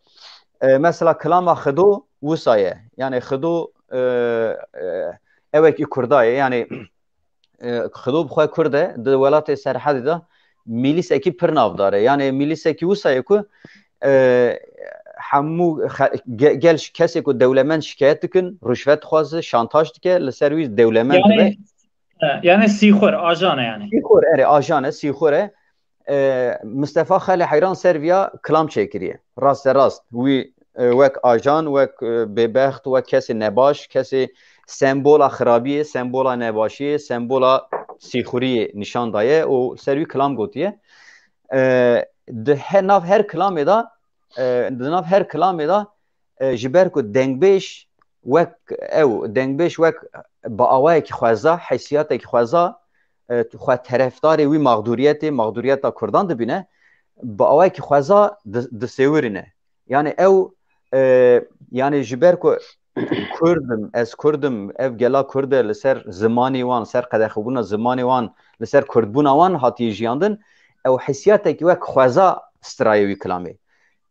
E, mesela kilama Xido wisa ye. Yanî Xido, e, e, ewekî Kurda ye. Yanî, e, Xido bi xwe Kurd e, di welatê Serhedê de mîlîsekî pir navdar e. Yanî mîlîsekî wisa ye ku, e, hemû xe-, ge-, gel ş-, kesê ku dewlemend şikayet dikin, ruşvet dixwaze, şantaj dike, li ser wî dewlemend dibe. Yanî, e, yanî sîxur, ajan e yanî. Sîxur, erê, ajan e, sîxur e. E, Mistefa Xelê Heyran ser viya kilam çêkiriye. Rasterast, wî, e, wek ajan, wek, e, bêbext, wek kesê nebaş, kesê sembola xirabiyê, sembola nebaşiyê, sembola sîxuriyê nîşan daye û ser wî kilam gotiye. E, di he-, nav her kilamê de, e, di nav her kilamê de, e, ji ber ku dengbêj wek ew, dengbêj wek bi awayekî xweza, hesiyatekî xweza, e, xwe terefdarê wî mexdûriyetê, mexdûriyeta Kurdan dibîne, bi awayekî xweza di-, disêwirîne. Yanî ew, e, yanî ji ber ku Kurd im, ez Kurd im, ev gela Kurd e, li ser zimanê wan, ser qedexebûna zimanê wan, li ser Kurdbûna wan hatiye jiyandin, ew hesiyatekî wek xweza strayê wî kilamê.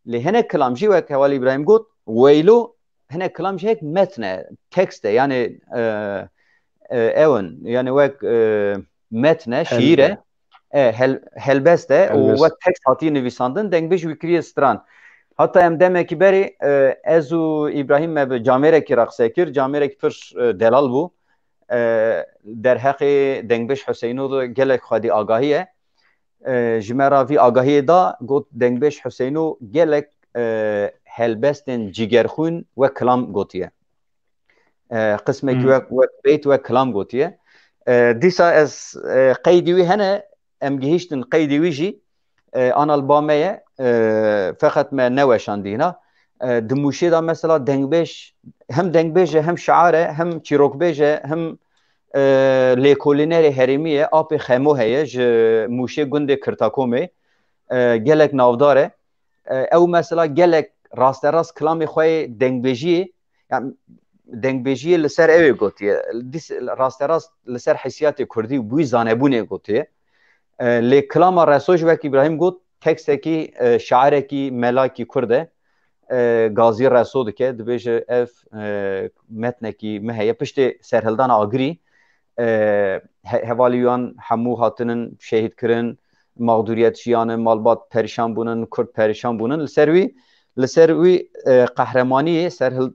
Lê hinek kilam jî wek Heval Îbrahîm got, weylo, hinek kilam jî hek metn e, tekst e, yanî, e, e, ew in, yanî wek, e, metn e, şiîr e, Helbest. e, hel-, helbest e û Helbest. wek tekst hatiye nivîsandin, dengbêj wî kiriye stran. Heta em demekî berê, e, ez û Îbrahîm me bi camêrekî re qise kir, camêrekî pir, e, delal bû. E, derheqê dengbêj Huseyno de gelek xwedî agahî ye. E, ji me re vî agahiyê da, got, dengbêj Huseyno gelek, e, helbestên cîgerxwîn wek kilam gotiye. E, qismekî Hmm. wek, wek beyt, wek kilam gotiye. E, dîsa ez, e, qeydî wî hene, em gihîştin qeydî wî jî, e, ana li ba me ye, e, feqet me neweşandî hîna. E, di Mûşê de mesela dengbêj, hem dengbêj e, hem şiar e, hem çîrokbêj e, hem, e, lêkolînerê herêmî ye, apê Xemo heye, ji Mûşê gundê Kirtakomê, e, gelek navdar e. E, ew mesela gelek rasterast kilamê xwe yê dengbêjiyê, yani dengbêjiyê li ser ew ê gotiye. Dîs-, rasterast li ser hesiyatê Kurdî û bûyî zanebûnê gotiye. E, lê kilama Reso ji wek Îbrahîm got, tekstekî, e, şairekî, melakî Kurd e. E, gazî Reso dike, dibêje ev, e, metnekî me heye. Piştê serhildana Agirî, e, he-, hevalî wan hemû hatinin şehîd kirin, mağduriyet jiyanin, malbat perîşan bûnin, Kurd perîşan bûnin. Li ser wî, li ser wî, e, qehremaniyê, ser hil-,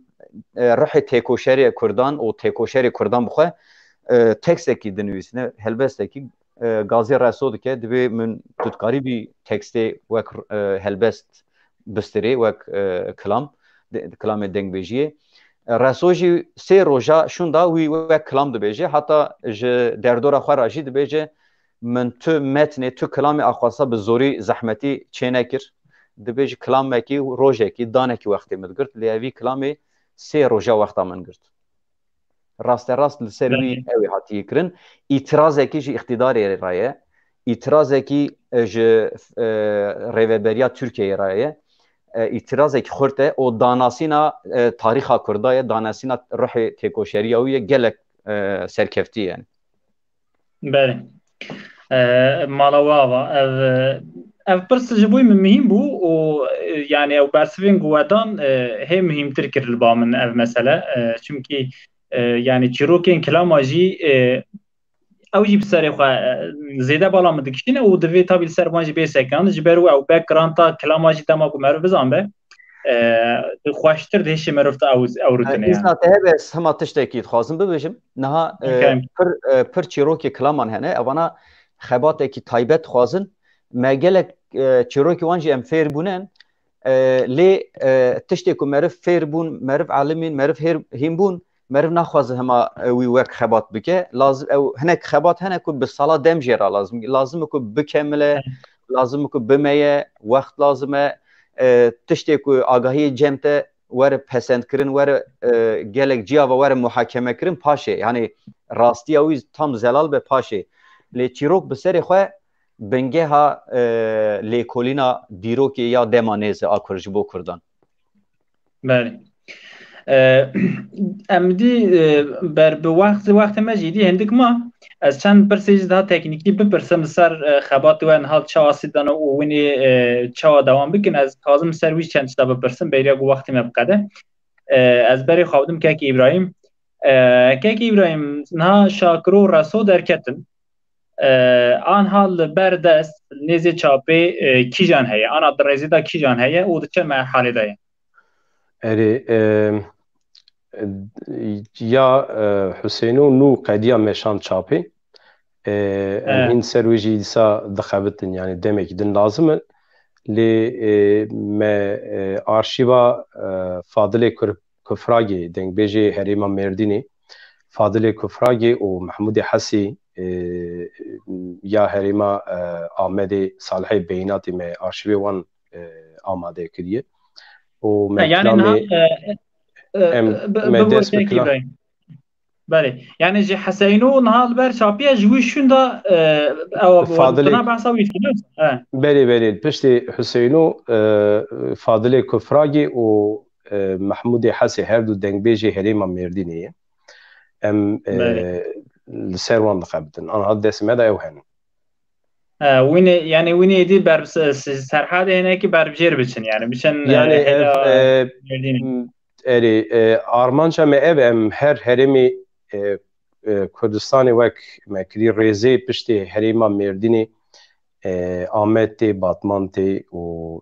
e, ruhê têkoşerê Kurdan û têkoşerê Kurdan bi xwe, e, tekstekî dinivîsine, helbestekî, e, gazê Reso dike, dibê min tu dikarî vî tekstê wek, e, helbest bistirê, wek, e, kilam, de-, kilamê dengbêjiyê. E, Reso jî sê roja şûnda wî wek kilam dibêje, heta ji derdora xwe re jî dibêje, min tu metnê, tu kilamê axwasa bi zorî zehmetî çênekir. Dibêje kilamekî, rojekî, danekî wextê min digirt, lê evî kilamê sê roja wexta min girt. Rasterast li ser wî Belê. ew ê hatiye kirin. Îtirazekî ji îqtîdarê re ye. Îtirazekî, e, ji, e, rêveberiya Tirkiyeyê re ye. E, îtirazekî xurt e. Û danasîna, e, tarîxa Kurda ye, danasîna ruhê têkoşeriya wî ye, gelek, e, serkeftî ye. Belê. E, mala we ava. Ev, e, ev pirs ji bo min muhîm bû û, e, yani ew bersivên ku we dan, e, hê muhîmtir kir li ba min ev mesele. E, çimkî, e, yani çîrokên kilama jî, e, ew jî bi serê xwe, e, zêde bala min dikişîne û divê tabî li ser van jî bê sekinandin. Ji ber wê ew backgrounda kilama jî dema ku meriv bizanbe, e, xweştir dihêşê meriv te ew, ew rutine yani. Îzna te hebe, ez hema tiştekî dixwazim bibêjim. Niha, e, Okey. pir, e, pir çîrokê kilaman hene. Evana xebatekî taybet dixwazin. Me gelek, e, çîrokê wan jî em fêr bûnin. E, lê, e, tiştê ku meriv fêr bûn, meriv elimîn, meriv hêr-, hîn bûn, meriv naxwaze hema, e, wî wek xebat bike. Lazim, ew hinek xebat hene ku bi sala dem jê re lazim. Lazim e ku bikemile, lazim e ku bimeye, wext lazim e. E, tiştê ku agahiyê cem te were pesendkirin, were, e, gelek ciya ve were muhakeme kirin, paşê. Yani rastiya wî tam zelal be paşê. Lê çîrok bi serê xwe bingeha, e, lêkolîna dîrokê ya dema nêz e a Kurd ji bo Kurdan. Belê. E, em dî, e, ber bi wext, wextê me jî dî hindik ma. Ez çend pirsê jî daha teknîkî bipirsim li ser, e, xebatê we niha çawa sîdana û winî, e, çawa dewam bikin. Ez dixwazim ser wî çend tişta bipirsim, bêriya ku wextê me biqede. E, ez berê xwe bidim Kek Îbrahîm. E, Kek Îbrahîm, niha Şakiro Reso derketin. E, anha li ber dest, nêzê çapê, e, kîjan heye? Ana di rêzê de kîjan heye û di çi merhalê de ye? Erê, e, ya, e, Huseyno nû qediya meşan çapê. E, em E. hîn ser wê jî dîsa dixebitin, yani demekî din lazim e. Lê, e, me, e, arşîva, e, Fadilê Kur-, Kufragê, dengbêjê herêma Mêrdînê, Fadilê Kufragê û Mehmûdê Hesî, e, ya herêma, e, Amedê, Salihê Beyînatî me arşîvê wan, e, amade kiriye. Û me Yani kilamê niha, e, e, em, bi-, me bi dest bi Kek kilam- Îbrahîm. Belê. Yani ji Heseyno niha li ber çapiye ji wî şûnda, e, ew Fadilê- tuna behsa wî dikir, ne? He. Belê, belê. Piştî Huseyno, e, Fadilê Kufragê û, e, Mehmûdê Hesê her du dengbêjê herêma Mêrdînê ye. Em, e, Belê. li ser wan dixebitin. Anha dest me de ew hene. E, wînê, yani wînê êdî ber se-, se-, serhadê hinekî berbijêr biçin, yani biçin, e, Yani, hêla, e, e, Mêrdînê. m, erê, e, armanca me ev e, em her herêmê, e, e, Kurdistanê wek me kirî rêzê piştê herêma Mêrdînê, e, Amed tê, Batman tê û,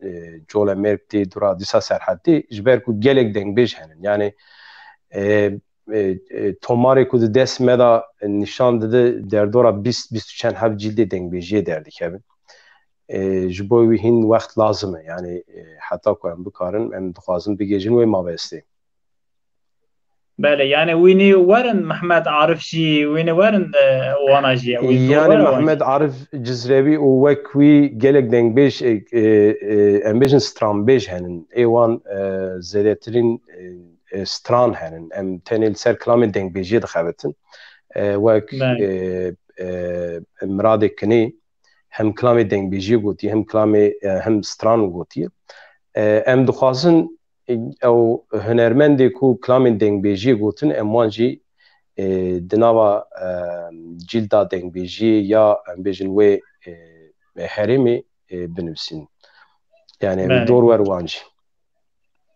e, Colemêrg tê, dûra dîsa Serhed tê, ji ber ku gelek dengbêj henin. Yani, e, e, e, tomarê ku di dest me de nîşan dide, derdora bîst, bîst û çend heb cîldê dengbêjiyê derdikevin. E, ji bo wî hîn wext lazim e. Yani, e, heta ku em bikarin, em dixwazin bigihêjin wê mabestê. Belê, yani wînî werin Mehmet Arif jî, wînî werin, e, wana jî, wî Yani zorwera wan Mehmet jî. Arif Cizrewî û wek wî gelek dengbêj, e, e, e, em bêjin stranbêj henin. Ê wan, e, zêdetirîn, e, e, stran henin. Em tenê li ser kilamê dengbêjiyê dixebitin. E, wek, Belê. e, e, Miradê Kinê hem kilamê dengbêjiyê gotiye, hem kilamê, e, hem stran gotiye. E, em dixwazin, e, ew hunermendê ku kilamên dengbêjiyê gotin, em wan jî, e, di nava, e, cîlda dengbêjiyê ya, em bêjin, wê, e, herêmê, e, binivîsîn. Yani Belê. dor wer wan jî.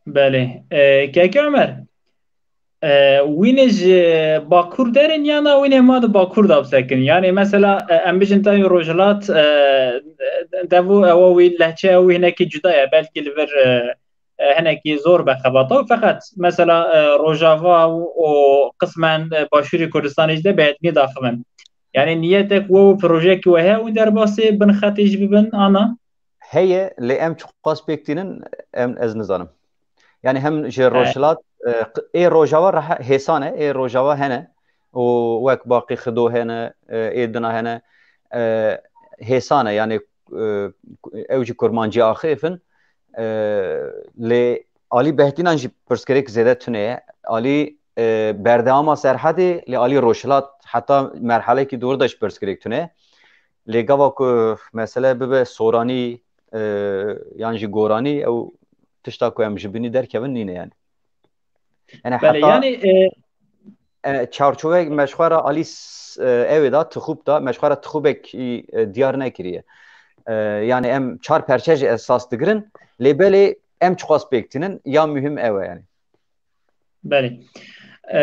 Belê. E, Keke Ömer, e, wînê ji Bakur derin ya na wînê ma di Bakur da bisekin? Yani mesela, e, em bijin tevî Rojhilat, e, Dev û ewa wî lehçeya wî hinekî cuda ye. Belkî li vir, e, e, hinekî zor be xebata. Feqet mesela, e, Rojava û, û qismen, e, Başûrê Kurdistanê jî de bi hetmî daxivin. Yani niyetek we û projeyekî we heye û derbasê binxetê jî bibin, ana? Heye, lê em çiqas pêk tînin, em, ez nizanim. Yani hem ji He. Rojhilat, e, q-, ê Rojava rehe-, hêsan e, ê Rojava hene. Û wek Baqî Xido hene, e, ê dina hene, e, hêsan e, yani, e, ew jî kurmancî axifin. E, lê alî Behtînan jî pirsgirêk zêde tune ye. Alî, e, berdewama Serhedê, lê alî Rojhilat heta merhelekî dûr de jî pirsgirêk tune ye. Lê gava ku mesele bibe soranî, e, yan jî goranî, ew tişta ku em ji binî derkevin nîne yani. Yani Belê, heta yani, e, e, çarçoveyek me ji xwe re alî s-, e, ew ê da, tixûb da, me ji xwe re tixûbek, e, diyar nekiriye. E, yani em çar perçe jî esas digirin, lê belê em çiqas pêk tînin, ya muhim ew e yani. Belê. E,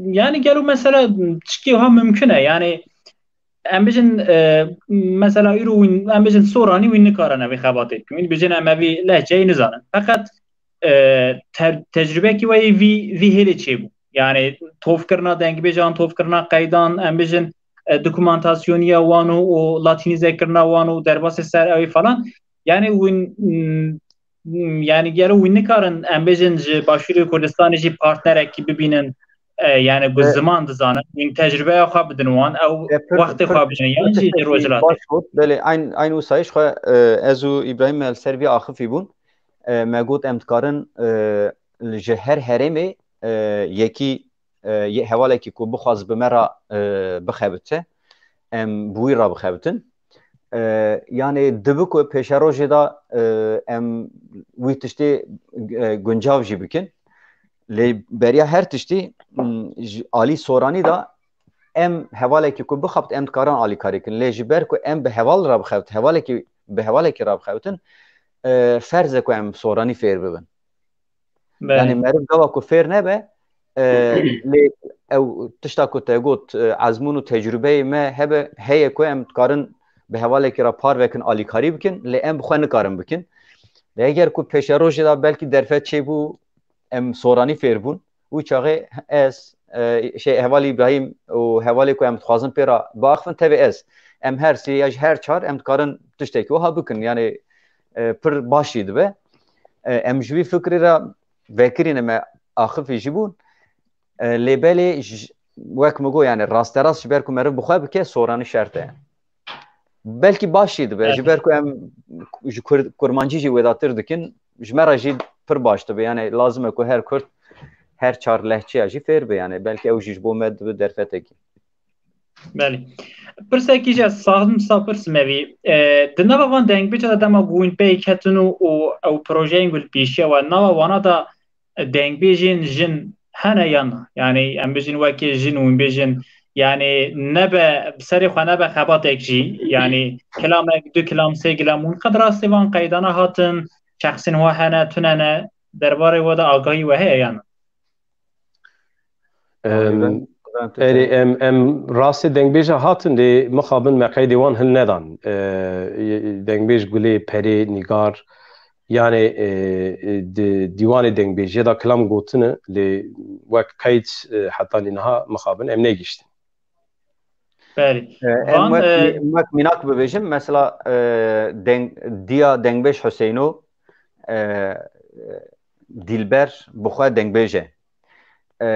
yani gelo mesela çikê ha mimkun e, yani em bijin, e, mesela îro wî, em bijin soranî wî nikarin evî xebatê bikin. Wî bijin em evî lehçeyê nizanin. Feqet, e, te-, tecrübekî we yê vî, vî hêlê çêbû. Yani tovkirina dengbêjan, tovkirina qeydan, em bijin, e, dokumantasyoniya wan û, û latînîzekirina wan û derbasê ser ew ê falan. Yani wî, m, m, yani gelo wî nikarin, em bijin ji Başûrê Kurdistanê jî partnerekî bibînin, e, yani ku E, ziman dizanin, wî tecrübeya xwe bidin wan, ew E, pir, wextê pir, xwe bidin, pir yan jî tiştekî rojhilatê. Baş got, belê, eyn, eyn wisa jî xwe, e, ez û Îbrahîm me li ser vî axifî bûn. E, me got em dikarin, e, ji her herêmê, e, yekî, e, ye-, hevalekî ku bixwaz bi me re, e, bixebite, em bi wî re bixebitin. E, yani dibi ku pêşerojê de, e, em wî tiştê, e, guncav jî bikin. Lê beriya her tiştî, m, ji alî soranî de em hevalekî ku bixebit, em dikarin alîkarî kirin. Lê ji ber ku em bi heval re bixebit, hevalekî, bi hevalekî re bixebitin, e, ferz e ku em soranî fêr bibin. Belê. Yani meriv gava ku fêr nebe, e, lê ew tişta ku te got, e, ezmûn û tecrûbeyê me hebe, heye ku em dikarin bi hevalekî re parvekin, alîkarî bikin, lê em bi xwe nikarin bikin. Lê eger ku pêşerojê de belkî derfet çêbû, em soranî fêr bûn. Wî çaxê ez, e, şey, hevalî Îbrahîm û hevalê ku em dixwazin pê re biaxivin, tevê ez. Em her sê ya ji her çar em dikarin tiştekî wiha bikin. Yani, e, pir baş jî dibe. E, em ji wî fikrê re vekirî ne, me axifî jî bûn. E, lê belê ji, wek min got, yani rasterast ji ber ku meriv bi xwe bike, soranî şert e. Belkî baş jî dibe, Evet. ji ber ku em ji Kur-, kurmancî jî wêdatir dikin, ji me re jî pir baş dibe. Yani lazim e ku her Kurd her çar lehçeya jî fêr be. Yani belkî ew jî ji bo me dibe derfetekî. Belê. Pirsekî jî ez saxim sa pirs me vî. E, di nava van dengbêja de dema ku hûn pê ketin û, û ew projeyên ku li pêşiya we, nava wana de dengbêjên jin hene yan na? Yani em bijin wekî jin û hûn bêjin, yani nebe, bi serê xwe nebe xebatek jî, yani kilamek, du kilam, sê kilam, hûn qet rastê van qeydana hatin, şexsên we hene, tune ne, derbarê we de agahî we heye yan na? Em, Tamam, ben, ben erê, em, em rastê dengbêja hatin, lê mixabin me qeydê wan hil nedan. E, dengbêj Gulê, Perê, Nîgar, yani, e, e, di dîwanê dengbêjiyê de kilam gotine, lê wek qeyd, e, heta niha mixabin em negihiştin. Belê. E, em Van, wek, e, wek mînak bibêjim, mesela, e, deng-, diya dengbêj Huseyno, e, Dilber bi xwe dengbêj e. E,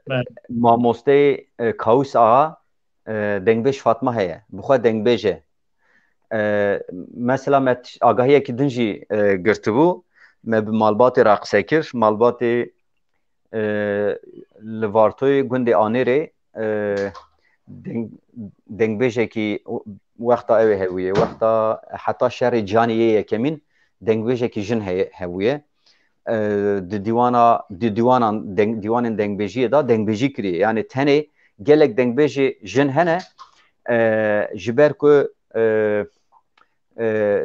Belê. Mamosteyê, e, Kawis Axa, e, dengbêj Fatma heye. Bi xwe dengbêj e. E, mesela me t-, agahiyekî din jî, e, girtibû. Me bi malbatê re qise kir. Malbatê, e, li Vartoyê gundê Anêrê, e, deng-, dengbêjekî wexta ew ê hebûye. Wexta heta şerê cîhanê yê yekemîn dengbêjekî jin heye, hebûye. E, di dîwana, di dîwanan deng-, dîwanên dengbêjiyê de dengbêjî kiriye. Yani tenê gelek dengbêjê jin hene, e, ji ber ku, e, e,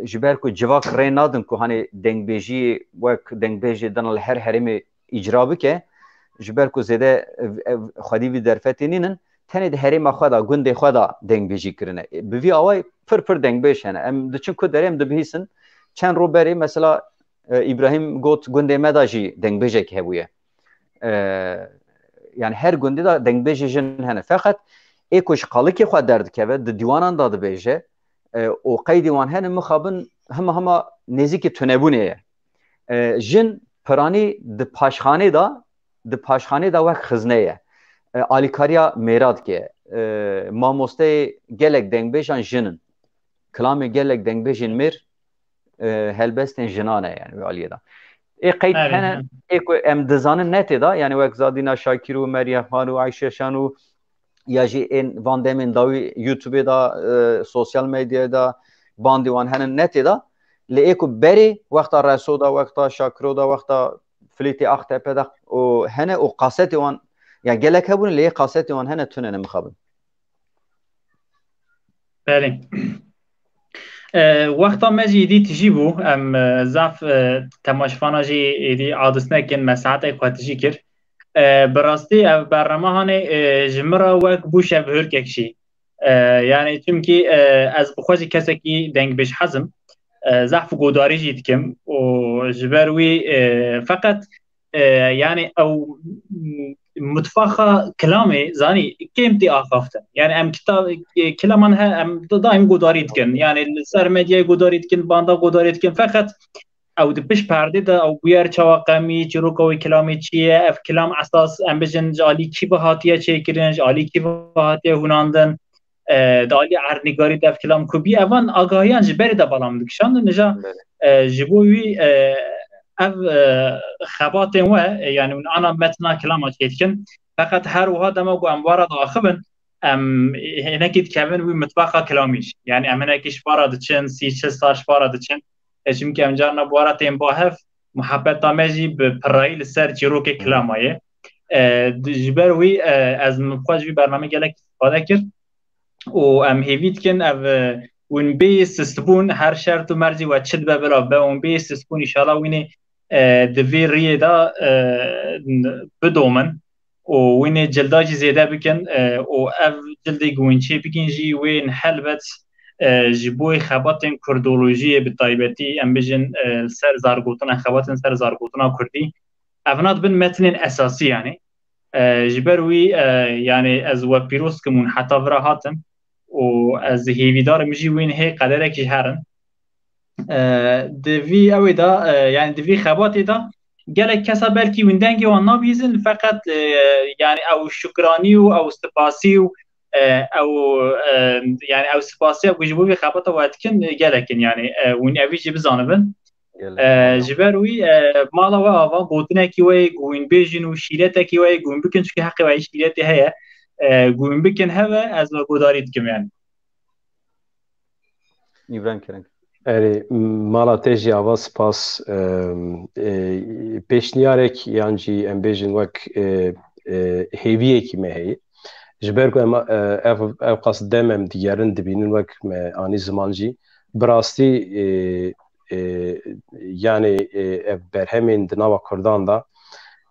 ji ber ku civak rê nadin ku hani dengbêjiyê wek dengbêjê din li her herêmê îcra bike, ji ber ku zêde, e, e, xwedî vî derfetê nînin, tenê di herêma xwe de, gundê xwe de dengbêjî kirine. Bi vî awayî pir pir dengbêj hene. Em diçin ku derê em dibihîsin, çend roj berê mesela, e, Îbrahîm got gundê me de jî dengbêjek hebûye. E, yani her gundê de dengbêjê jin hene. Feqet ê ku ji qalikê xwe derdikeve, di dîwanan de dibêje, e, û qeydê wan hene, mixabin hema hema nêzîkî tunebûnê ye. E, jin piranî di paşxanê de, di paşxanê de wek xizne ye. E, alîkariya mêra dike. E, mamosteyê gelek dengbêjan jin in. Kilamê gelek dengbêjên mêr, e, helbestên jinan e, yani, wê aliyê de. Ê qeyd Belê. Hene, ê ku em dizanin netê de, yani, wek Zadîna Şakîr û Meryem Xan û Ayşe Şan û ya jî ên van demên dawî YouTubeê de, e, sosyal medyayê de bandê wan hene netê de. Lê ê ku berê wexta Reso de, wexta Şakiro de, wexta Flîtê Axtepe de û hene û kasetê wan, ya gelek hebûne, lê ê kasetê wan hene tune ne mixabin. Belê. E, wexta me jî êdî tijî bû, em, e, zaf, e, temaşevana jî êdî adis nekin, me saetek xwe tijî kir. E, bi rastî ev bername hanê, e, ji min re wek bû şevhurkek jî. E, yani çimkî, e, ez bi xwe jî kesekî dengbêjhez im. E, zaf godarî jî dikim û ji ber wî, e, feqet, e, yani ew, m-, mutfaxa kilamê, zanî, kêm tê axaftin. Yani em kitab, e, kilaman he, em da-, daîm godarî dikin. Yani li ser medyayê godarî dikin, banda godarî dikin. Feqet ew di pişt perdê de ew bûyer çawa qemî, çîroka wê kilamê çi ye, ev kilam esas, em bijin, ji alî kî ve hatiye çêkirin, ji alî kî ve hatiye hûnandin, e, di alî erdnîgarî de ev kilam ku bî, evan agahiyan ji berê de belav dikişandin. Îja, Belê. e, ji bo wî, e, ev, e, xebatên we, e, yani hûn ana metna kilama çêdikin. Feqet her wiha dema ku em wara diaxivin, em hinekî dikevin wî mitbaxa kilamî jî. Yani em hinekî ji para diçin, sî çil sal ji para diçin. E, çimkî em carna bi wara tên ba hev, muhebeta me jî bi pirayî li ser çîrokê Hı. kilama ye. E, di-, ji ber wî, e, ez min xwe ji vî bernameyê gelek îstîfade kir. Û em hêvî dikin ev, e, hûn bêyî sistbûn, her şert û mercî we çi dibe bila be, hûn bêyî sistbûn, înşallah wînê, e, di vê riyê de, e, bidomin û wînê cilda jî zêde bikin, e, û ev cildê ku hûn çê bikin jî wên helbet, e, ji bo xebatên kurdolojiyê bi taybetî, em bijin, e, ser zargotina, xebatên ser zargotina kurdî, evna dibin metnên esasî yani. E, ji ber wî, e, yani ez we pîroz dikim hûn heta vira hatin û ez hêvîdar im jî wên hê qederekî ji herin. E, di vî ewê de, e, yani di vî xebatê de gelek kesa belkî hûn dengê wan nabihîzin, feqet, e, yani ew şukranî û ew spasî û, e, ew, e, yani ew spasiya ku ji bo vî xebata we dikin, e, gelek in, yani, e, hûn evî jî bizanibin. Gelek E, mala. Ji ber wî, e, mala we ava, gotinekî we yê ku hûn bêjin û şîretekî we yê ku hûn bikin, çunke heqê we yê şîretê heye, e, ku hûn bikin heve, ez we guhdarî dikim yani. Îbrahîm Kerem. Erê, mala te jî ava spas. E, e, pêşniyarek yan jî em bêjin wek, e, e, hêviyekî me heye. Ji ber ku em, e, ev, ev qas dem em digerin, dibînin, wek me anî ziman jî. Bi rastî, e, e, yani, e, ev berhemên di nava Kurdan de,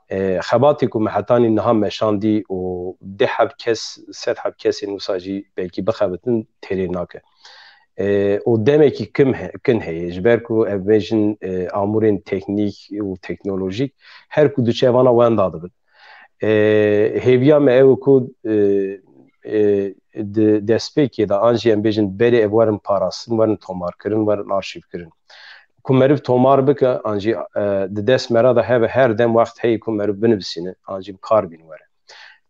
e, xebatê ku me hetanî niha meşandî û deh heb kes, sed heb kesên wisa jî belkî bixebitin, têrê nake. E, û demekî kim he-, kin heye, ji ber ku ev bêjin, e, amûrên teknîk û teknolojîk her ku diçe vana wenda dibin. E, hêviya me ew e ku, e, e, di destpêkê de an jî em bêjin berê ev werin parastin, werin tomarkirin, werin arşîvkirin. Ku meriv tomar bike, an jî, e, di dest me re de hebe her dem wext heye ku meriv binivîsîne, an jî bi kar bîne were.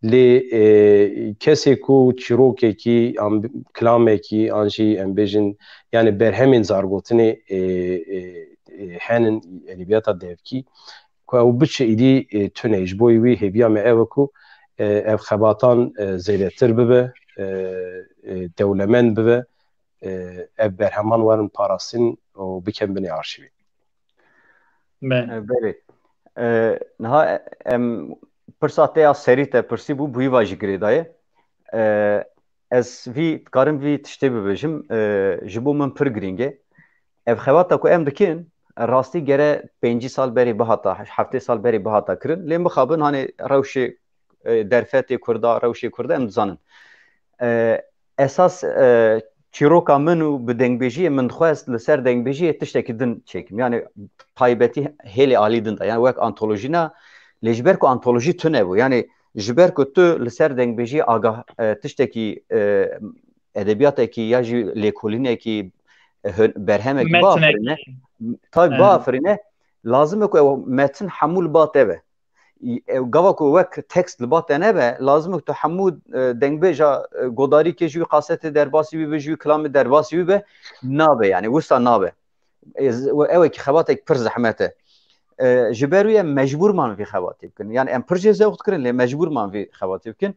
Lê, e, kesê ku çîrokekî, an bi-, kilamekî, an jî em bêjin, yani berhemên zargotinê, e, e, e, henin edebiyata devkî, ku ew biçe îdî, e, tune. Ji bo wî hêviya me ew e ku, e, ev xebatan, e, zêdetir bibe, e, e, dewlemend bibe, e, ev berheman werin parastin û bikin binê arşîvê. Be. E, Belê. E, niha em pirsa te ya serî te pirsî bû, bi wî ve jî girêdaye. E, ez vî, dikarim vî tiştê bibêjim, e, ji bo min pir girîng e. Ev xebata ku em dikin, rastî gere pêncî sal berê bihata, heftê sal berê bihata kirin. Lê mixabin hanê rewşê e, derfetê Kurda, rewşê Kurda em dizanin. E, esas, e, çîroka min û bi dengbêjiyê min dixwest li ser dengbêjiyê tiştekî din çêkim. Yani taybetî hêlê alî din de. Yani wek antolojî ne, lê ji ber ku antolojî tune bû. Yani ji ber ku tu li ser dengbêjiyê agah, e, tiştekî, e, edebiyatekî ya jî lêkolînekî, e, hön-, berhemekî biafirîne, tabii biafirîne, lazim e ku ew metin hemû li ba te be. Ew gava ku wek tekst li ba te nebe, lazim e ku tu hemû, e, dengbêja, e, godarîkê ji wî qasetê derbasî wî be, ji wî kilamê derbasî wî be, nabe yani, wisa nabe. E, z-, ew ê ki xebatek pir zehmet e. E, ji ber wî em mecbûr man vî xebatê bikin. Yani em pir jê zewq dikirin, lê mecbûr man vî xebatê bikin.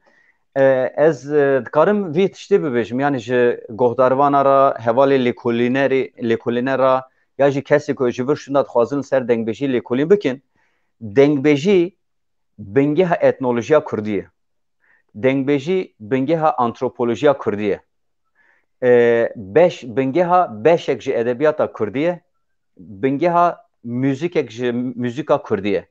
E, ez, e, dikarim vî tiştê bibêjim, yani ji gohdarvana re, hevalê lêkolînerê, lêkolîner re, ya jî kesê ku ji vir şûnda dixwazin li ser dengbêjî lêkolîn bikin, dengbêjî bingeha etnolojiya Kurdî ye. Dengbêjî bingeha antropolojiya Kurdî ye. E, beş, bingeha beşek ji edebiyata Kurdî ye. Bingeha muzîkek ji muzîka Kurdî ye.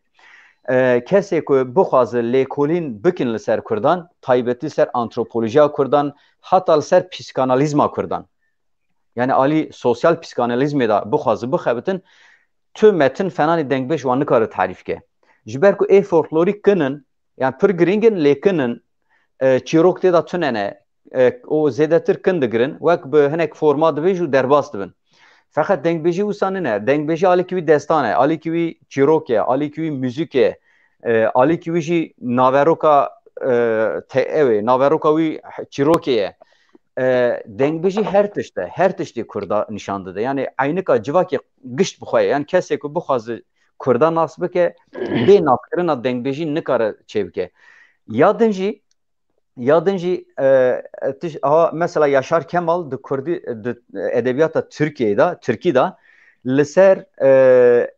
E, kesê ku bixwaze lêkolîn bikin li ser Kurdan, taybetî ser antropolojiya Kurdan, heta li ser psîkanalîzma Kurdan. Yani alî sosyal psîkanalîzmê de bixwaze bixebitin, tu metin fenanî dengbêj wan nikare tarîf ke. Ji ber ku ê folklorîk kin in, yani pir girîng in, lê kin in, e, çîrok tê de tune ne, e, û zêdetir kin digirin, wek bi hinek forma dibêj û derbas dibin. Feqet dengbêjî wisa nine. Dengbêjî alîkî wî destan e, alîkî wî çîrok e, alîkî wî muzîk e, e, alîkî wî jî naveroka, e, te-, ew ê, naveroka wî çîrokê ye. E, dengbêjî her tişt e, her tiştê Kurda nîşan dide. Yani eynika civakê gişt bi xwe ye. Yani kesê ku bixwaze Kurda nas bike, bê naskirina dengbêjî nikare çêbike. Ya din jî, ya din jî, e, tiş-, ha, mesela Yaşar Kemal di Kurdî, di edebiyata Tirkiyeyê de, Tirkî de li ser, e,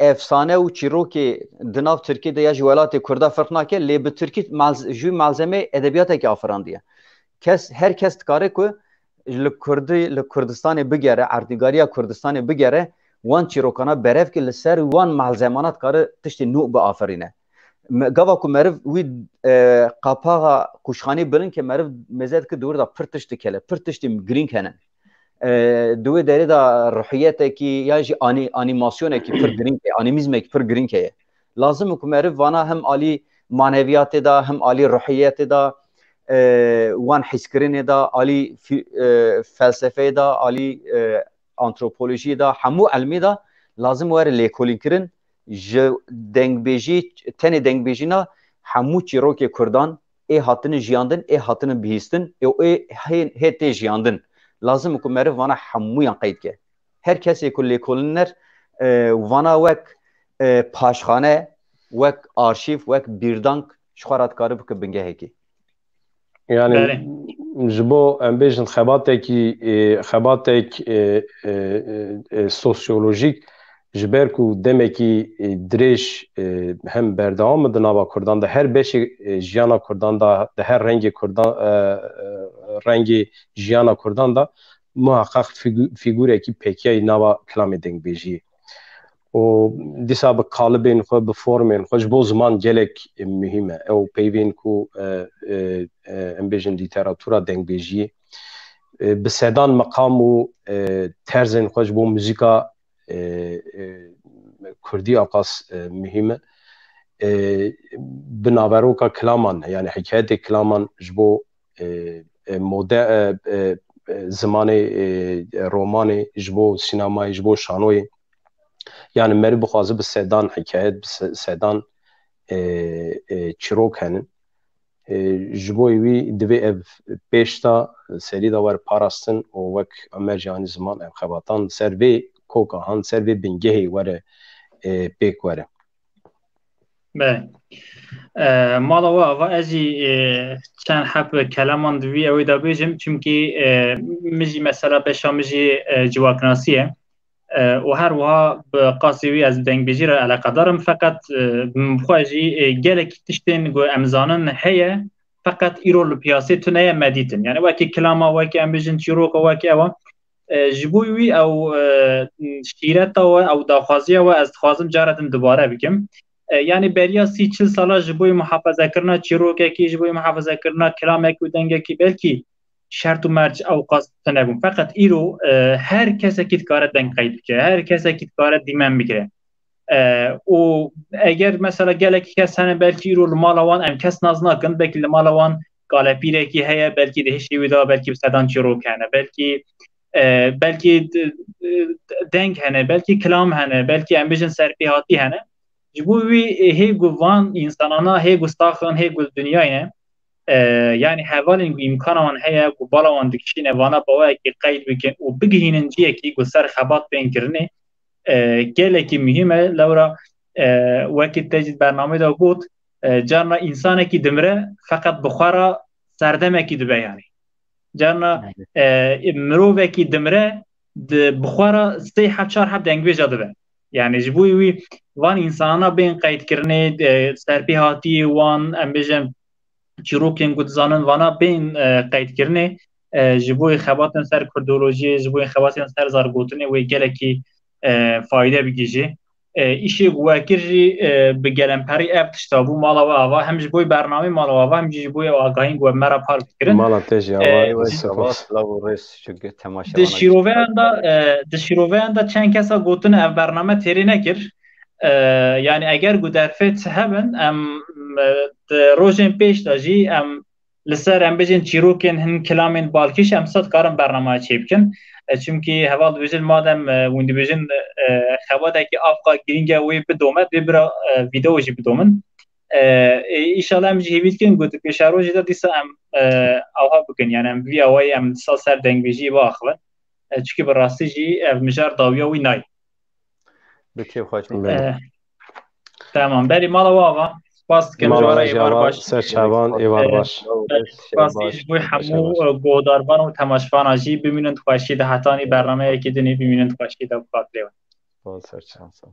efsane û çîrokê di nav Tirkî de ya ji welatê Kurda ferq nake, lê bi Tirkî malz-, ji wî malzemeyê edebiyatekî afirandiye. Kes, her kes dikare ku li Kurdî, li Kurdistanê bigere, erdnîgariya Kurdistanê bigere, wan çîrokana berev ki li ser wan malzemana dikare tiştê nû biafirîne. Me-, gava ku meriv wî, e, qapaxa qûşxanî bilind ke meriv mêze dike di wir de pir tişt dikele, pir tiştê girîng hene. E, di wê derê de ruhiyetekî ya jî anî-, anîmasyonekî pir girîng heye, anîmîzmekî pir girîng heye. Lazim e ku meriv vana hem alî maneviyatê de, hem alî ruhiyetê de, e, wan hîskirinê de, alî fî-, e, felsefeyê de, alî, e, antropolojiyê de, hemû ilmê de lazim were lêkolînkirin. Ji dengbêjî, tenê dengbêjî ne, hemû çîrokê Kurdan ê hatine jiyandin, ê hatine bihîstin, ê, ê hê, hê tê jiyandin. Lazim e ku meriv vana hemûyan qeyd ke. Her kesê ku lêkolîner, e, vana wek, e, paşxane, wek arşîv, wek bîrdank ji xwe re dikare bike bingehekî. Yani Belê. Ji bo em bêjin xebatekî, e, xebatek, e, e, e, e, sosyolojîk, ji ber ku demekî, e, dirêj, e, hem berdewam e di nava Kurdan de, her beşê, e, jiyana Kurdan de, di her rengê Kurdan, e, e, rengê jiyana Kurdan de muheqeq fîgû-, fîgûrekî pêkiyayî nava kilamê dengbêjiyê. Û dîsa bi kalibên xwe, bi formên xwe ji bo ziman gelek, e, muhîm e. Ew peyvên ku, e, e, e, em bêjin lîteratura dengbêjiyê, e, bi sedan meqam û, e, terzên xwe ji bo muzîka, e, e, kurdî aqas, e, muhîm e. E, bi naveroka kilaman, yani hikayetê kilaman ji bo, e, e, mode-, e, e, e, zimanê, e, romanê, ji bo sînemayê, ji bo şanoyê. Yani meriv bixwaze bi sedan hikayet, bi se-, sedan, e, e, çîrok henin. E, ji bo wî divê ev pêş de serî de were parastin û wek Omer jî anî ziman ev xebatan ser vê koka han, ser vê bingehê were, e, pêk were. Belê. E, mala we ava ez jî, e, çend heb keleman di vî ewê de bêjim, çimkî, e, min jî mesela beşa min jî, e, civaknasî ye. E, û her wiha bi qasî wî ez bi dengbêjî re eleqedar im, feqet, e, min bi xwe jî, e, gelekî tiştên ku em zanin heye, feqet îro li piyasê tune ye, me dîtin. Yani wekî kilama, wekî em bêjin çîroka, wekî ewa. E, ji bo wî ew, e, şîreta we, ew daxwaziya we ez dixwazim cara din dubare bikim. E, yanî beriya sî çil sala ji bo muhafezekirina çîrokekî, ji bo muhafezekirina kilamekî û dengekî belkî şert û merc ew qas tune bûn. Feqet îro, e, her kesekî dikare deng qeyd bike, her kesekî dikare dîmen bigire. E, û eger mesela gelekî kes hene, belkî îro li mala wan em kes nas nakin, belkî li mala wan kalepîrekî heye, belkî di hişê wî de, belkî bi sedan çîrok hene, belkî, e, belkî d-, d-, deng hene, belkî kilam hene, belkî em bijin serpêhatî hene. Ji bo wî, e, hê ku van însanana, hê ku saxin, hê ku dinyayê ne, e, yanî hevalên ku îmkana wan heye, ku bala wan dikişîne, vana baweyekî qeyd bikin û bigihînin ciyekî ku ser xebat bên kirinê, e, gelekî muhîm e. Lewra, e, wekî te jî bernameyê de got, e, carna însanekî dimire, feqet bi xwe re serdemekî dibe yanî. Carna, e, mirovekî dimire, di, bi xwe re sê heb, çar heb dengbêja dibe. Yanî ji bo wî van însanana bên qeydkirinê, e, serpêhatiyê wan, em bêjin, çîrokên ku dizanin vana bên, e, qeydkirinê, e, ji bo xebatên ser kurdolojiyê, ji bo xebatên ser zargotinê wê gelekî, e, fayde bigihîjê. E, îşê ku we kir jî, e, bi gelemperî ev tişta bû, mala we ava, hem ji bo bernameyê mala we ava, hem jî ji bo ew agahiyên ku we me re par kirin. Mala te jî ava, e, Eywa, spas. Silav û rêz, çunke temaşevana. Di şîroveyan de, e, di şîroveyan de çend kesa gotine ev bername têrê nekir. E, yanî eger ku derfet hebin, em, e, di rojên pêş de jî em li ser, em bêjin, çîrokên hin kilamên balkêş em sa dikarin bernameyê çêbikin. E, çimkî heval dibêjin, madem, e, hûn dibêjin, e, xebatekî avqa girîng e, wê bidome, dê bira, e, vîdeo jî bidomin. E, e, îşallah em jî hêvî dikin ku di pêşerojê de dîsa em, e, awha bikin. Yanî em vî awayî em dîsa ser dengbêjiyê biaxivin. E, çimkî bi rastî jî ev mijar dawiya wî nayê. Bi kêf xweş bû. Belê. E, Tamam, berî mala we ava. Spas dikim. Mala we jî ava, ser çavan, êvar baş. Spasî ji bo hemû, e, guhdarvan û temaşevana jî. Bimînin di xweşiyê de, hetanî bernameyekî dinê, bimînin di xweşiyê de, bi xatirê we. Spas, ser çavan, sağ ol.